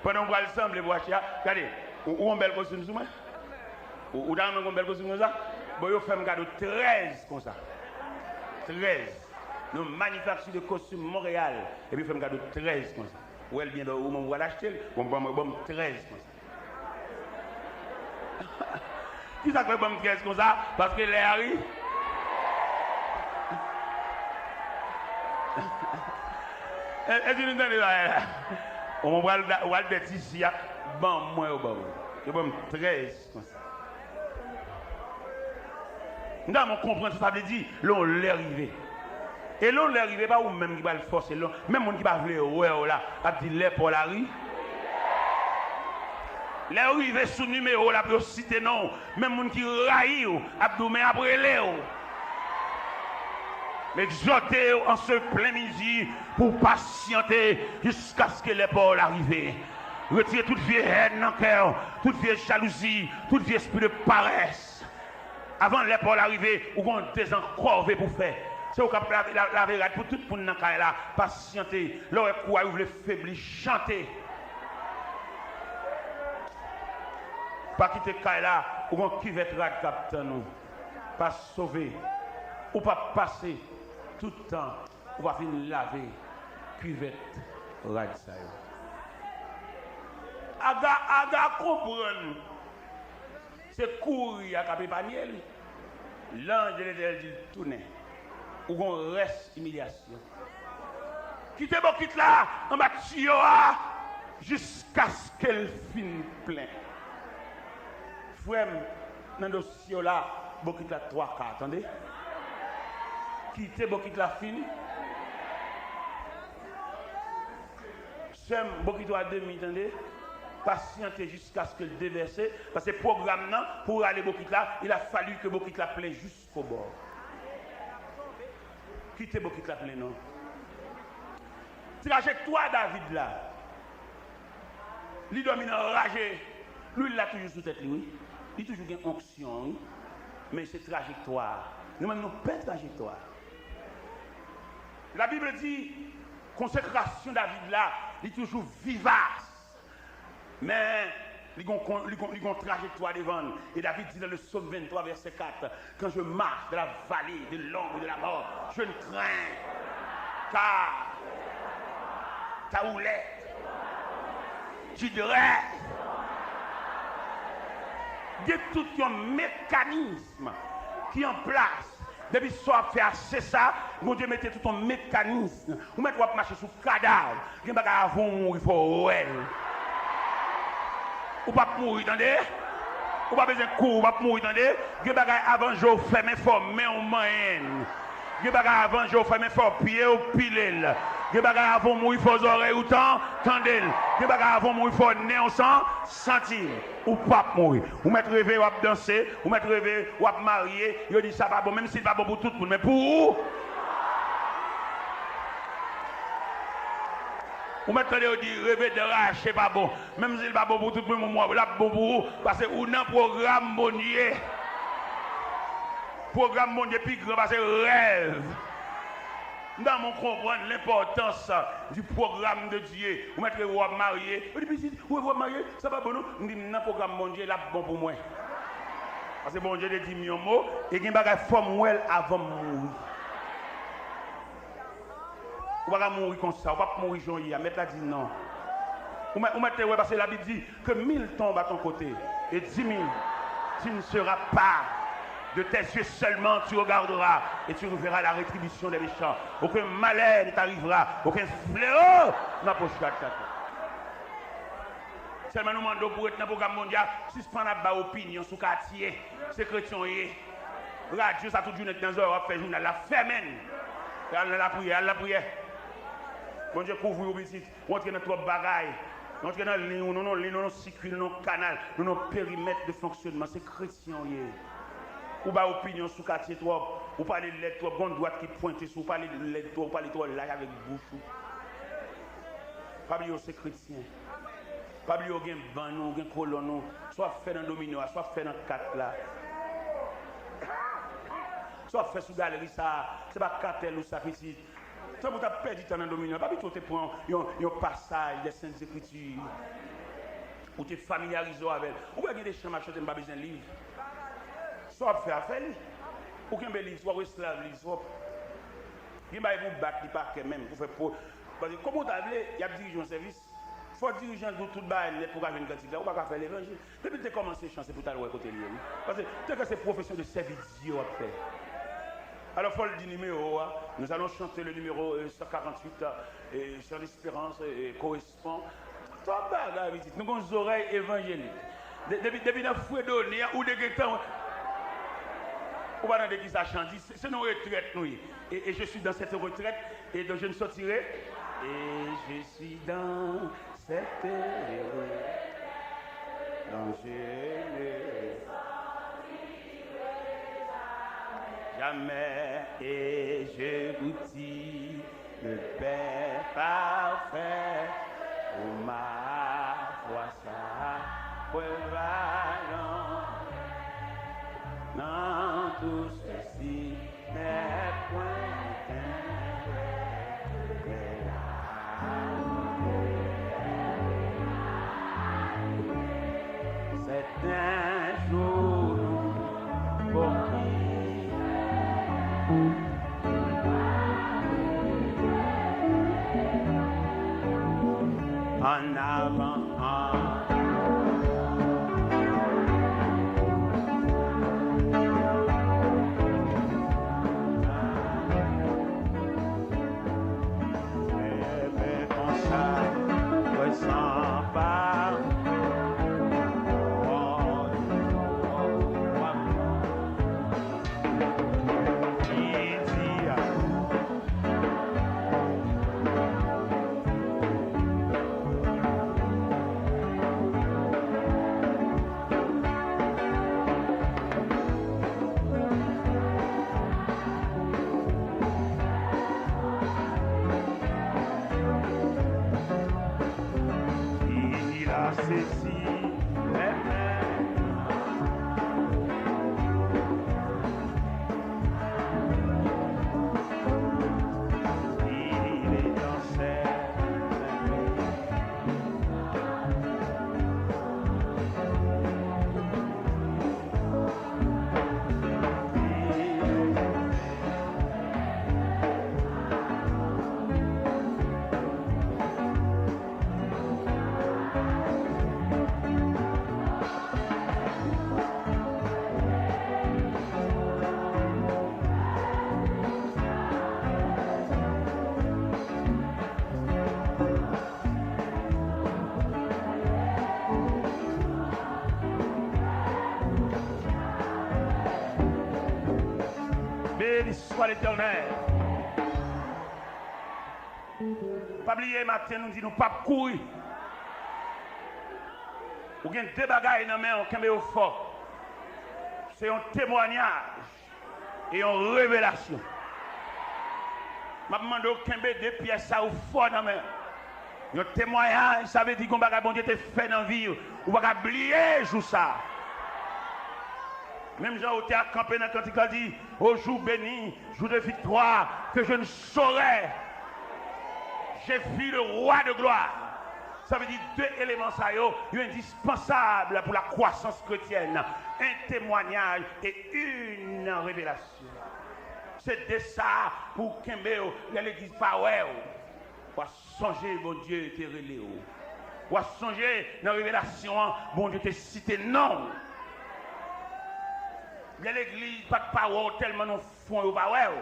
Pandan w pral sanble pou achte a, gade, ou, ou gon bèl kostim sou mwen? Ou, ou ta renmen gon bèl kostim konsa? Bon, yo fè m kado trèz konsa. Trèz. Nan manifakti de kostim Monreyal. Epi yo fè m kado trèz konsa. Ou wè l byen bèl, ou menm ou pral achte l. Bon, ban mwen, ban m trèz konsa. Kisa k fè ban m trèz konsa? Paske lè a ri. E, èske nou tande bagay la? Ou pral, ou pral bèt isi a, ban mwen yo ban mwen. Yo ban m trèz konsa. M ta renmen w konprann sa sa vle di, lè yon lè rive. E lè yon lè rive, pa ou menm ki pral fòse l, non. Menm moun ki pa vle wè w la, ap di lè pa w la ri. Lè yo rive sou nimewo w la pou yo site non w, menm moun ki rayi w ap di w men ap rele w. M egzòte w an se plen mizi pou w pasyante jiskaske lè pa w la rive. Retire tout vye hèn nan kè w, tout vye jalouzi, tout vye espri de parès. Avan lè pa w la rive, ou gon dezankòve pou fè. Se ou k ap lave, la, lave rad pou tout moun nan kay la. Pasyante. Lè w wè kou a rive febli, chante. Pa kite kay la, ou gon kivèt rad k ap tann ou. Pa sove. Ou p ap pase tout tan ou pa fin lave kivèt rad sa yo. Aga, Aga konprann se kouri a k ap epanye l. Lanj de Letènèl di l, tounen. Ou gon rès imilyasyon. Kite bokit la anba tiyo a jiskaske l fin plen. Frè m, nan dosye w la, bokit la twa ka, tande? Kite bokit la fin. Sè m, bokit ou a demi, tande? Pasyante jiskaske l devèse, paske pwogram nan, pou rale bokit la, il a fallu ke bokit la plen jiskobò. Kite bokit la plen non. Trajektwa David la, li dòmi nan raje. Lwil la toujou sou tèt li, wi. Li toujou gen onksyon, wi. Men se trajektwa. Nou menm nou pè trajektwa. La Bible di, konsekrasyon David la, li toujou vivas. Men, li gon, kon- li gon, li gon trajektwa devan l. E David di nan le Psaume vingt-trois, verset quatre, quand je marche dans la vallée de l'ombre de la mort, je ne crains car ta houlette, tu dresses. Gen tout yon mekanism ki an plas. Depi sa w ap fè a, se sa, Bondye mete tout yon mekanism. Ou mèt w ap mache sou kadav. Gen bagay avan w mouri, fò w wè l. Ou p ap mouri, tande? Ou pa bezwen kouri, ou p ap mouri, tande? Gen bagay avan je w fèmen, fò men w manyen l. Gen bagay avan je w fèmen, fò pye w pile l. Gen bagay avan w mouri, fò zòrèy ou tan, tande l. Gen bagay avan w mouri, fò nen w san, santi l. Ou p ap mouri. Ou mèt reve w ap danse, ou mèt reve w ap marye, yo di sa pa bon, menm si l pa bon pou tout moun, men pou ou. Ou mèt tande yo di reve dra rache pa bon, menm si l pa bon pou tout moun, men l ap bon pou ou, paske ou nan pwogram Bondye. Pwogram Bondye pi gran pase rèv. M ta renmen w konprann lenpòtans du programme de Dieu. Ou mèt reve w ap marye. Ou di, pitit, ou reve w ap marye, sa pa bon non. M di, m nan pwogram Bondye, l ap bon pou mwen. Paske Bondye te di m yon mo, e gen bagay fò m wè l avan m mouri. Ou pa ka mouri konsa, ou p ap mouri jan w ye a. Mèt la di non. Ou mèt, ou mèt te wè, paske Labib di, que mille tombent à ton côté et dix mille, tu ne seras pas. De tes yeux seulement tu regarderas et tu verras la rétribution des méchants. Aucun malheur ne t'arrivera, aucun fléau n'approchera de ta tente. Sèlman nou mande w pou ret nan pwogram Bondye a, sispann ap bay opinyon sou katye. Se kretyen w ye. Radyo sa tout jounen k nan zòrèy w ap fè jounal la, fèmen l. Al nan lapriyè, al lapriyè. Bondye kouvri w pitit. Ou antre nan twòp bagay. Nou antre nan liy ou, nou nan liy, nou nan sikui, nou nan kanal, nou nan perimèt de fonksyonman. Se kretyen w ye. Ou bay opinyon sou katye twòp. Ou pale lèd twòp. Gon dwat ki pwente sou ou, pale lèd twòp, ou pale twò laj avèk bouch ou. Pa bliye w se kretyen. Pa bliye w gen bann ou, w gen kolòn ou. Sa w ap fè nan domino a, sa w ap fè nan kat la. Sa w ap fè sou galeri sa a, se pa katèl ou sa pitit. Tanpri w t ap pèdi tan nan domino a. Pa pito w te pran yon, yon pasaj de Sent Ekriti. Ou te familyarize w avè l. Ou wè gen de chan m ap chante, m pa bezwen liv. Sa w ap fè a, fè li. Ou kenbe liv, w ap esklav liv, w ap. Gen bagay pou w bat li pa kè menm, pou fè po. Paske kòman w ta vle, y ap dirije yon sèvis. Fò dirijan di w tout bagay nèt pou w ka jwenn kantik la. Ou pa ka fè levanjil. Depi l te kòmanse chan, se pou w t al wè kote l ye, wi. Paske te ka se pwofesyon de sèvi Dye w ap fè. Alò, fò l di nimewo a. Nous allons chanter le numéro, euh, cent quarante-huit, euh, Chant d'espérance, euh, correspond. Twòp bagay, pitit. Nou gon zòrèy evanjelik. De- Depi, depi nan fredone a, ou te gentan wè. Ou pa tande kisa chan di? Se, se nan retrèt nou ye. Et, et je suis dans cette retraite, et dont je ne sortirai. Et je suis dans cette retraite dont je ne jamais, et je goûte le pain parfait, où ma foi s'abreuve à long. Dans tout ceci n'est point un vrai, mais la c'est un jour pour qui en avant, en Sezi, mèm, il est enceinte. Béni soit l'Éternel. Pa bliye, maten, nou di nou p ap kouri. Ou gen de bagay nan men w, kenbe yo fò. Se yon temwayaj e yon revelasyon. M ap mande w kenbe de pyès sa yo fò nan men w. Yon temwayaj, sa vle di gon bagay Bondye te fè nan vi w. Ou pa ka bliye jou sa. Menm jan otè a kanpe nan kantik la di, au jour béni, jour de victoire, que je ne saurais, j'ai vu le roi de gloire. Sa vle di de eleman sa yo, yo endispansab pou la kwasans kretyèn. Un témoignage et une révélation. Se de sa pou w kenbe w, lè legliz pa wè w. W a sonje Bondye te rele w. W a sonje nan revelasyon an, Bondye te site non w. Lè legliz pa t pa wè w tèlman nan fwon yo pa wè w.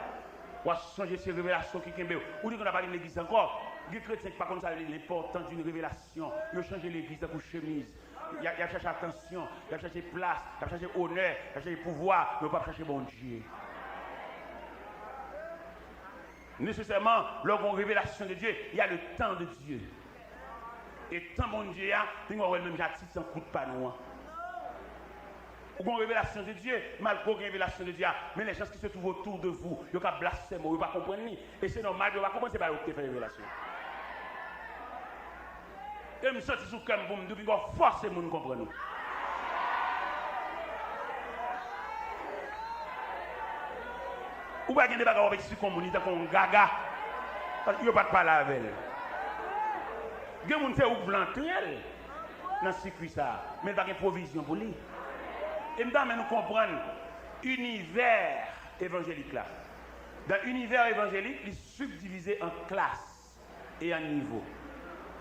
W a sonje se revelasyon ki kenbe w. Ou di konn pa vin legliz ankò. Gen kretyen ki pa konn sa rele l'importance d'une révélation. Yo chanje legliz tankou chemiz. Y a, y ap chache atansyon, y ap chache plas, y ap chache onè, y ap chache pouvwa, men yo p ap chache Bondye. Nesesèman, lè w gen yon revelasyon de Dye, y a le temps de Dieu. E tan Bondye a, pinga w wè l menm jan ak ti tan kout pa nou an. Ou gen yon revelasyon de Dye, malgre w gen revelasyon de Dye a, men les gens qui se trouvent autour de vous, yo ka blasfème w, yo pa konprann li. E se nòmal pou yo pa konprann, se pa yo ki te fè revelasyon. E m santi sou kè m pou m di w, pinga w fòse moun konprann ou. Ou pa gen de bagay w ap eksplike yon moun, li tankou yon gaga. Paske yo pa t pale avè l. Gen moun se ou k vle antre l nan sikwi sa a, men l pa gen pwovizyon pou li. E m ta renmen nou konprann inivè evanjelik la. Dan inivè evanjelik, li sibdivize an klas e an nivo.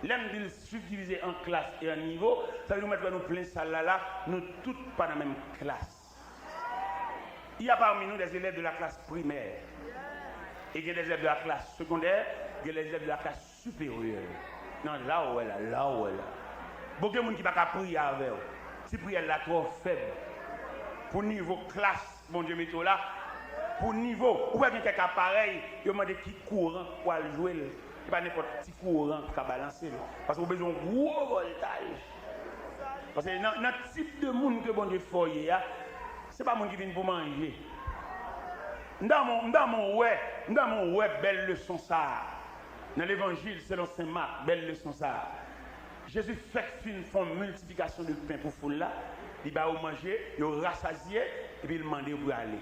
Lè m di l sibdivize an klas e an nivo, sa vle di nou mèt wè nou plen sal la la, nou tout pa nan menm klas. Il y a parmi nous des élèves de la classe primaire. E gen des élèves de la classe secondaire, gen des élèves de la classe supérieure. Nan la w wè la, la w wè la. Bon, gen moun ki pa ka priye avè w. Ti priyè l la twò fèb. Pou nivo klas Bondye mete w la, pou nivo, ou wè gen kèk aparèy, yo mande ki kouran pou al jwe l. Se pa nenpòt ti kouran ki ka balanse l. Paske ou bezwen yon gwo vòltaj. Paske nan, nan tip de moun ke Bondye fè w ye a, se pa moun ki vin pou manje. M ta renmen, m ta renmen w wè, m ta renmen w wè bèl leson sa a. Nan Levanjil selon Sen Mak, bèl leson sa a. Jezi fèk fin fè yon miltifikasyon de pen pou foul la, li ba yo manje, yo rasazye, epi l mande yo pou yo ale.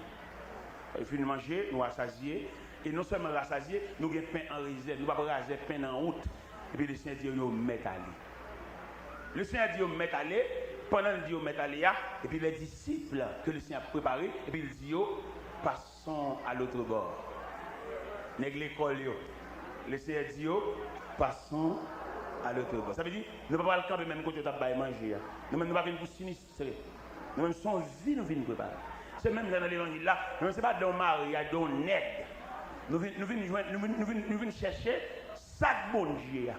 Yo fin manje, nou rasazye, e non sèlman rasazye, nou gen pen an rezèv, nou p ap razè pen nan wout. Epi Lesenyè di yo, yo mèt ale. Lesenyè di yo mèt ale, pandan l di yo mèt ale a, epi les disciples ke Lesenyè ap prepare, epi l di yo, passons à l'autre bord. Nèg lekòl yo, Lesenyè di yo, passons à l'autre bord. Sa vle di, nou pa pral kanpe menm kote yo t ap bay manje a. Nou menm nou pa vin pou sinistre. Nou menm se yon vi nou vin prepare. Se menm jan nan levanjil la, nou menm se pa dan yon maryaj, dan yon nèg. Nou vin, nou vin jwenn, nou vin, nou vin, nou vin chèche sa k Bondye a.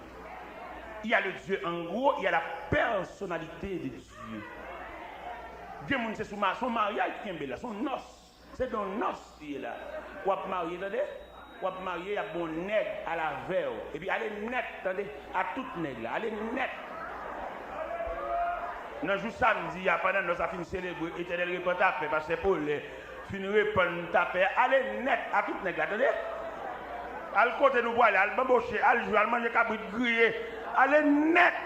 Il y a le Dieu en gros, il y a la personnalité de Dieu. Gen moun se sou ma-, se yon maryaj ki kenbe la, se yon nòs. Se dan yon nòs li ye la. W ap marye, tande? W ap marye, y ap gen yon nèg al avè w. Epi ale nèt, tande? A tout nèg la, ale nèt. Nan jou samdi a, pandan nòs la fin selebre, Etènèl repann tapè, pastè Polè fin repann tapè, ale nèt a tout nèg la, tande? Al kote nou prale, al banboche, al jwe, al manje kabrit griye, ale nèt.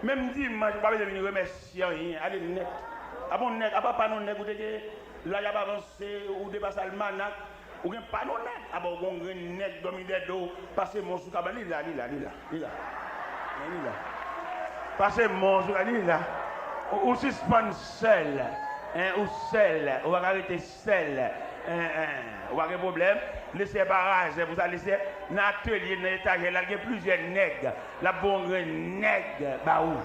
Menm dimanch, ou pa bezwen vin remèsye anyen. Ale nèt. Apa w nèg, apa pa nou nèg ou te gen, laj ap avanse, ou depase almanak, ou gen pa nou nèg. Apa w gen yon grenn nèg dòmi dèyè do w, pase men w sou kabann, li la, li la, li la, li la. Men li la. Pase men w sou, li la. Ou, ou sispann sèl, en, ou sèl, ou pa ka rete sèl, en, en, ou pa gen pwoblèm. Leseyè pa razè pou sa, Leseyè nan atelye, nan etajè, l al gen plizyè nèg. L ap voye yon grenn nèg ba ou.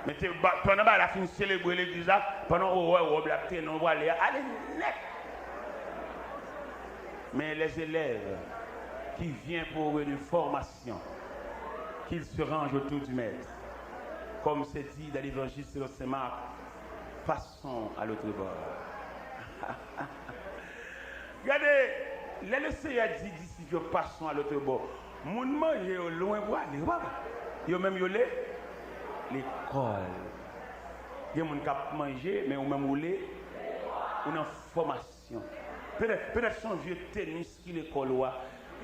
Men te, ba, pandan bagay la fin selebre legliz la, pandan ou wè wòb la ap trennen w prale a, ale nèt. Men les élèves qui viennent pour une formation, qu'ils se rangent autour du maître. Comme c'est dit dans l'évangile selon saint Marc, passons à l'autre bord. Gade, lè Leseyè di disip yo, passons à l'autre bord, moun manje yo lwen pou ale, papa. Yo menm yo le lekòl. Gen moun k ap manje, men ou menm ou le, ou nan fòmasyon. Petèt, petèt se yon vye tenis ki lekòl ou a.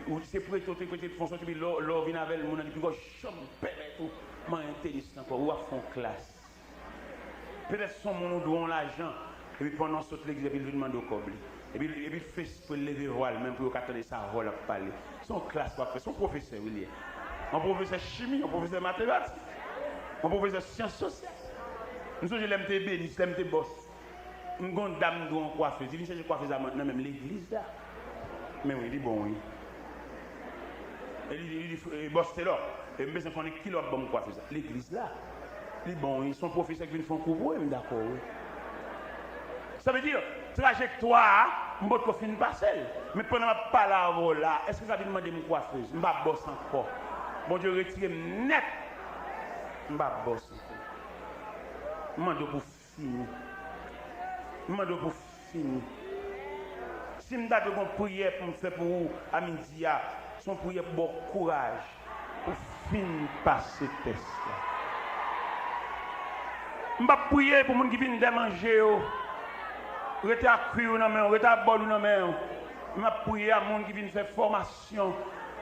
Ou se prete, ou te prete, fè yon sòti, epi lè w, lè w vin avè l, moun nan di, "Piga w janm pèmèt ou manyen tenis nan kò w, ou ap fè yon klas." Petèt se yon moun ou dwe yon lajan, epi pandan w sot legliz, epi l vin mande w kòb li. Epi, epi l fè espre leve vwa l menm pou yo ka tande sa vwa l ap pale. Se yon klas w ap fè, se yon pwofesè wi li ye. Yon pwofesè chimi, yon pwofesè matematik, yon pwofesè syans sosyal. M sonje lè m te ebenis, lè m te bòs. M gon dam m dwe yon kwafez. Li vin chèche kwafez la nan menm legliz la. Men wi, li bon wi. E li, li, li, e, Bòs Telò, e m bezwen konnen kilè w ap ban m kwafez la. Legliz la. Li bon wi. Se yon pwofesè ki vin fè yon kou pou wi, m dakò wi. Sa vle di, trajektwa a, m potko fin pase l. Men pandan m ap pale avè w la, èske w ka vin mande m kwafez? M pa bòs ankò. Bondye retire m nèt. M pa bòs ankò. M mande w pou fini. M mande w pou fini. Si m ta dwe gon priyè pou m fè pou ou a midi a, se yon priyè pou ba w kouraj pou fin pase tès la. M p ap priye pou moun ki vin dèmanje yo, rete ak kwi yo nan men w, rete ak bòl ou nan men w. M ap priye a moun ki vin fè fòmasyon,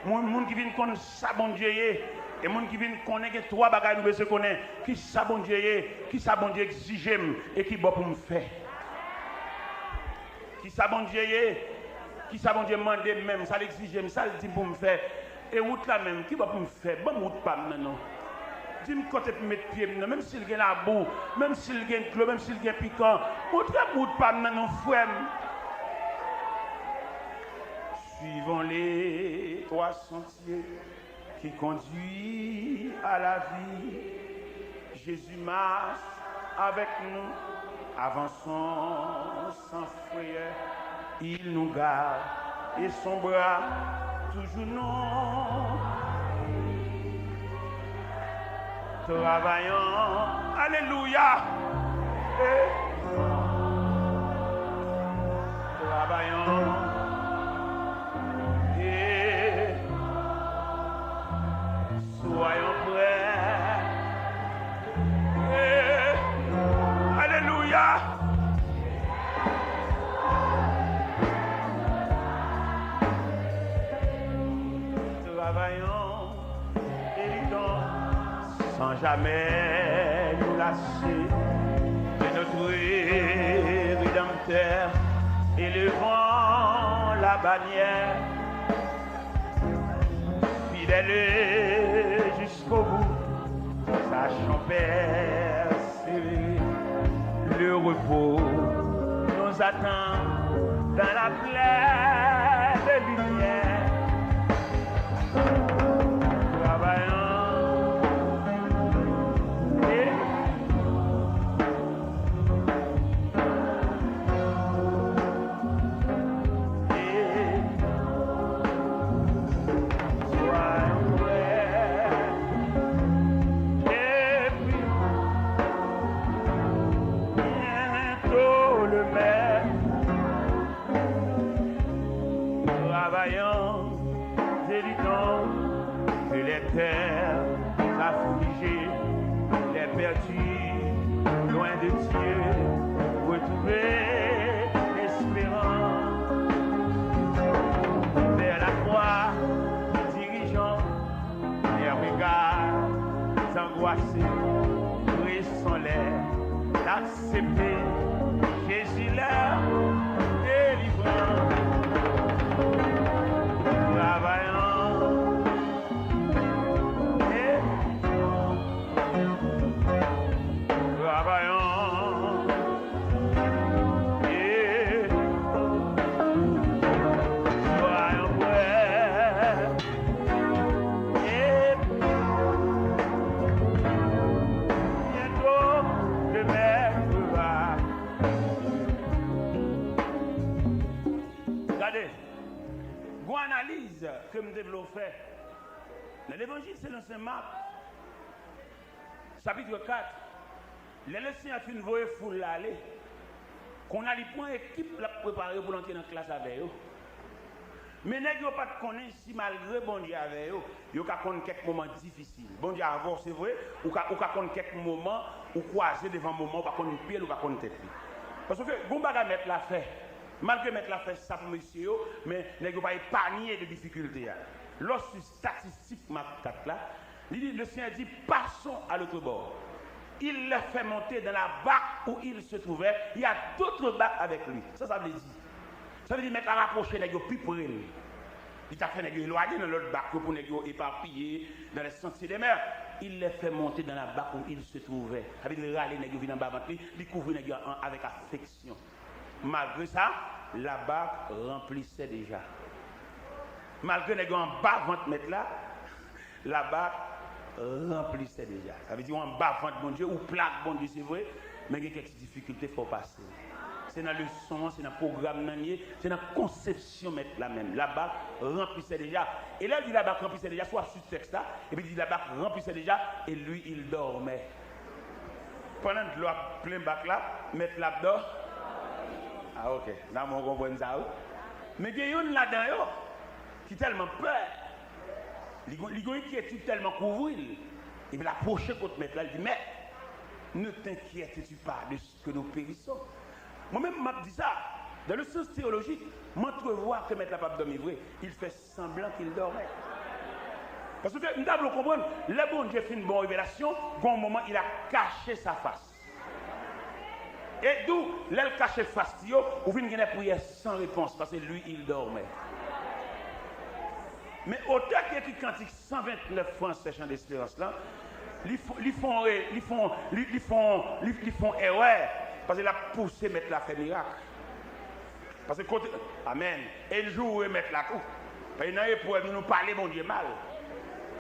moun, moun ki vin konn sa Bondye ye, e moun ki vin konnen gen twa bagay nou bezwen konnen, kisa Bondye ye, kisa Bondye egzije m, e ki bò pou m fè. Kisa Bondye ye, kisa Bondye mande m menm, sa l egzije m, sa l di m pou m fè, e wout la menm, ki bò pou m fè, ban m wout pa m nan non. Di m kote pou m met pye m nan, menm si l gen labou, menm si l gen dlo, menm si l gen pikan, montre m wout pa m nan non frè m. Suivons les trois sentiers qui conduit à la vie. Jésus marche avec nous, avançons sans frayeur. Il nous garde et son bras toujours nous. Travaillons, alléluia. Et travaillons. Et soyons prêts. Et, alléluia. Travaillons et luttons sans jamais nous lasser de notre Rédempteur, élevons la bannière, fidèles jusqu'au bout, sachons persévérer. Le repos nous attend dans la plaine de lumière. Travaillons et Travaillons et luttons, que les cœurs affligés, les perdus, loin de Dieu, retrouver l'espérance. Vers la croix, dirigeons les regards angoissés. Pase, reson lè, aksepte Jezi lè delivran. Travay an, e travay an, e travay an prè. Gade, gon analiz ke m te vle w fè nan Levanjil selon Sen Mak, chapit kat, lè Lesenyè fin voye foul la ale, kounye a li pran ekip l ap prepare pou l antre nan klas avè yo. Men nèg yo pa t konnen si malgre Bondye avè yo, yo ka konn kèk moman difisil. Bondye avè w, se vre, ou ka, ou ka konn kèk moman, ou kwaze devan moman, ou pa konn pye l, ou pa konn tèt li. Paske gon bagay mèt la fè. Malgre mèt la fè sa pou mesye yo, men nèg yo pa epanye de difikilte a. Lè w swiv statistik Mak kat la, li di, le Seigneur dit, passons à l'autre bord. Il les fait monter dans la barque où ils se trouvaient. Il y a d'autres barques avec lui. Sa sa vle di? Sa vle di mèt la rapwoche nèg yo pi pre l. Li ta fè nèg yo elwaye nan lòt bak yo pou nèg yo epapiye dans les sentiers des mers. Il les fait monter dans la barque où ils se trouvaient. Sa vle di l rale nèg yo vin anba vant li, li kouvri nèg yo an, avèk afeksyon. Malgre sa, la barque remplissait déjà. Malgre nèg yo anba vant mèt la, la barque remplissait déjà. Sa vle di w anba vant Bondye, ou plat ak Bondye, se vre, men gen kèk ti difikilte fò w pase. Se nan leson an, se nan pwogram nan l ye, se nan konsepsyon mèt la menm. La barque remplissait déjà. E lè l di la barque remplissait déjà, si w ap swiv tèks la, epi li di la barque remplissait déjà, et lui, il dormait. Pandan dlo ap plen bak la, mèt la ap dò. Ah, ok. Nan mwen konprann sa, wi. Men gen youn ladan yo ki tèlman pè, li gon, li gon enkyetid tèlman kouvri l, epi l apwoche kot mèt la, li di, Maître, ne t'inquiètes-tu pas de ce que nous périssons? Mwen menm, m ap di sa, dans le sens théologique, m antrevwa ke mèt la p ap dòmi vre. Il fait semblant qu'il dormait. Paske m ta vle w konprann, lè Bondye fin ba w revelasyon, gon moman, il a caché sa face. E d'où, lè l kache fas li yo, ou vin gen des prières sans réponse, parce que lui, il dormait. Men otè ki ekri kantik san vennèf fransè Chan Desperans lan, li fon, li fon, li fon, li, li fon, li, li fon erè, paske l ap pouse mèt la fè mirak. Paske kote, amèn, e l joure mèt la tou. Paske nan eprèv nou, nou pale Bondye mal.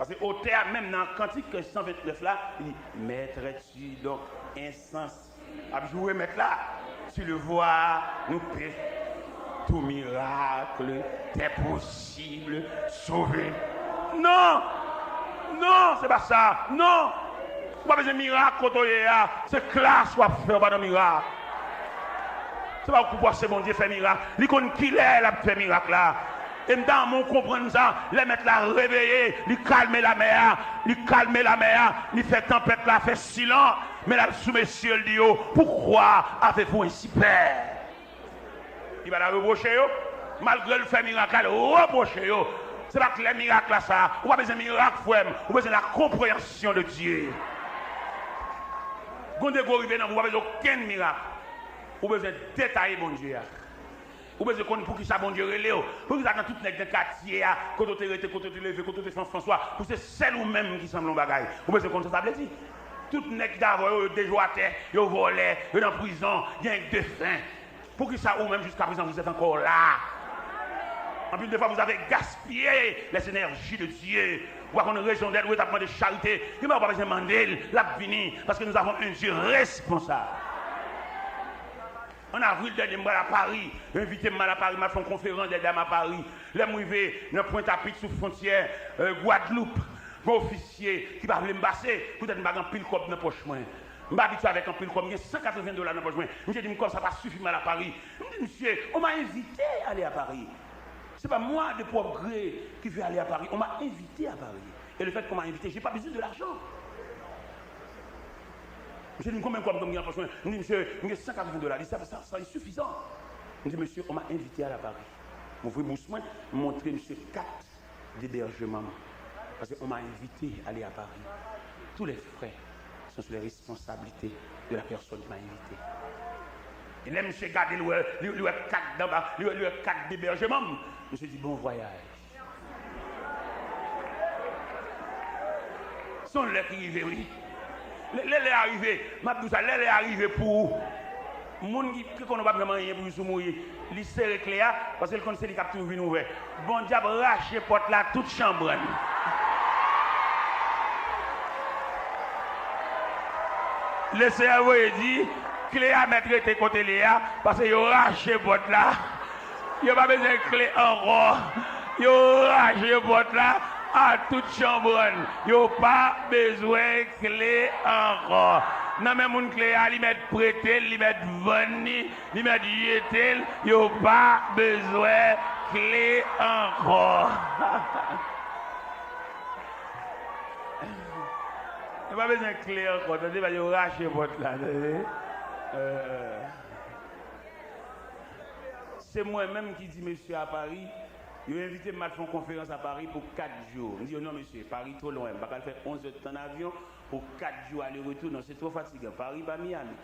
Paske otè a menm nan kantik san vennèf la, li di, Maître, tu donc insensé. Ap joure mèt la. Tu le vois, nous pé-, tout miracle t'est possible, sauver. Non! Non, se pa sa. Non! Ou pa bezwen mirak kote w ye a. Se klas w ap fè, ou pa nan mirak. Se pa ou k pou pwase Bondye fè mirak. Li konn kilè l ap fè mirak la. E m ta renmen w konprann sa. Lè mèt la reveye, li kalme lamè a. Li kalme lamè a. Li fè tanpèt la fè silans. Men l al sou mesye l, li di yo, Pourquoi avez-vous ainsi peur? Li pa ta repwoche yo. Malgre l fè mirak la, l repwoche yo. Se pa klè mirak la sa. Ou pa bezwen mirak, frè m. Ou bezwen la compréhension de Dieu. Gon degre w rive nan, ou pa bezwen okenn mirak. Ou bezwen detaye Bondye a. Ou bezwen konn poukisa Bondye rele w. Poukisa nan tout nèg nan katye a, kote w te rete, kote w te leve, kote w te fè anfans ou a, pou se sèl ou menm ki sanble yon bagay. Ou bezwen konn sa sa vle di. Tout nèg ki t avè w yo, yo dejo atè, yo vòlè, yo nan prizon, gen defen. Poukisa ou menm, jusqu'à présent, vous êtes encore là? Anpil de fois, vous avez gaspillé les énergies de Dieu. Ou pa konn rezon dèt, ou t ap mande charite. Gen bagay ou pa bezwen mande l, l ap vini. Paske nous avons un Dieu responsable. An avril dènye, m pral a Pari. Yo envite m al a Pari, m al fè yon konferans dè dam a Pari. Lè m rive nan Pwentapit, sou fwontyè, euh, Gwadloup, gen ofisye ki pa vle m pase, poutèt m pa gen anpil kòb nan pòch mwen. M pa abitye avèk anpil kòb, m gen san katreven dola nan pòch mwen. Misye di m kòb sa pa sifi m al a Pari. M di misye, on m'a invité à aller à Paris. C'est pas moi de propre gré qui veut aller à Paris. On m'a invité à Paris. Et le fait qu'on m'a invité, j'ai pas besoin de l'argent. Misye di m konbyen kòb m gen nan pòch mwen. M di misye, m gen san katreven dola. Li di sa, sa, sa insifizan. M di misye, on m'a invité à aller à Paris. M ouvri bous mwen, m montre misye kat debèjman m. Paske on m'a invité à aller à Paris. Tous les frais sont sous les responsabilités de la personne qui m'a invité. E lè misye gade, li wè, li, li wè kat anba, li wè, li wè kat ebèjeman m. Misye di, bon vwayaj. Se yon lè ki rive, wi. Lè, lè, lè a rive, m ap di w sa, lè, lè a rive pou ou. Moun ki, ki konnen w p ap janm anyen pou li si w mouri, li sere kle a, paske l konn se li k ap toujou vin ouvè. Bondye ap rache pòt la tout chanbrann. Leseyè voye di, kle a mèt rete kote l ye a, paske yo rache pòt la. Yo pa bezwen kle ankò. Yo rache pòt la a tout chanbrann. Yo pa bezwen kle ankò. Nan men moun kle a, li mèt prete l, li mèt vann li, li mèt jete l. Yo pa bezwen kle ankò. Yo pa bezwen kle ankò, tande, yo rache pòt la, tande. Euh, Se mwen menm ki di mesye a Pari, yo envite m al fè yon konferans a Pari pou kat jou. M di yo, non, mesye, Pari twò lwen, m pa ka al fè onz è d tan n avyon pou kat jou ale retou, non, se twò fatigan. Pari pa Miami.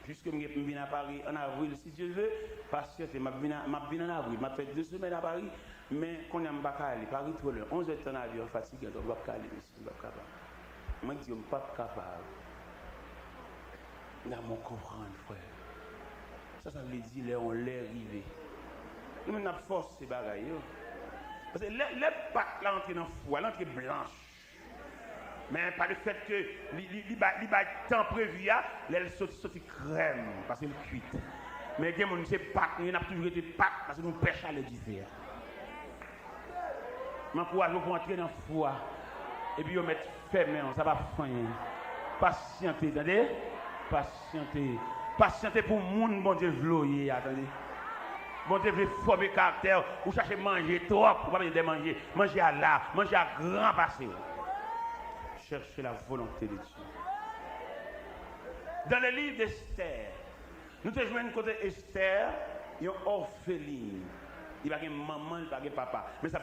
Piske m gen, m vin a Pari an avril, si Dye vle, pasyante, m ap vin a, m ap vin an avril, m ap fè de semèn a Pari, men kounye a m pa ka ale, Pari twò lwen, onz è d tan n avyon fatigan, donk m p ap ka ale, mesye, m p ap kapab. Mwen di yo, m p ap kapab. Nan mwen konprann, frè. Sa, sa vle di lè yon lè rive. Nou menm n ap fòse bagay yo. Paske lè, lè pat la antre nan fou a, l antre blanch. Men pa le fèt ke li, li, li bay, li bay tan previ a, lè l soti, soti krèm, paske l kwit. Men gen moun, se pat nou ye, n ap toujou rete pat, paske nou pè chalè dife a. M ankouraje w pou w antre nan fou a. Epi yo mèt fèmen w, sa p ap fè anyen. Pasyante, tande? Pasyante. Pasyante pou moun Bondye vle w ye a, tande? Bondye vle fòme karaktè w. Ou chache manje twòp, ou pa bezwen de manje. Manje a la, manje a gran pase w. Cherchez la volonté de Dieu. Dans le livre d'Esther, nou te jwenn kote Esther, yon òfelin. Li pa gen manman, li pa gen papa. Men sa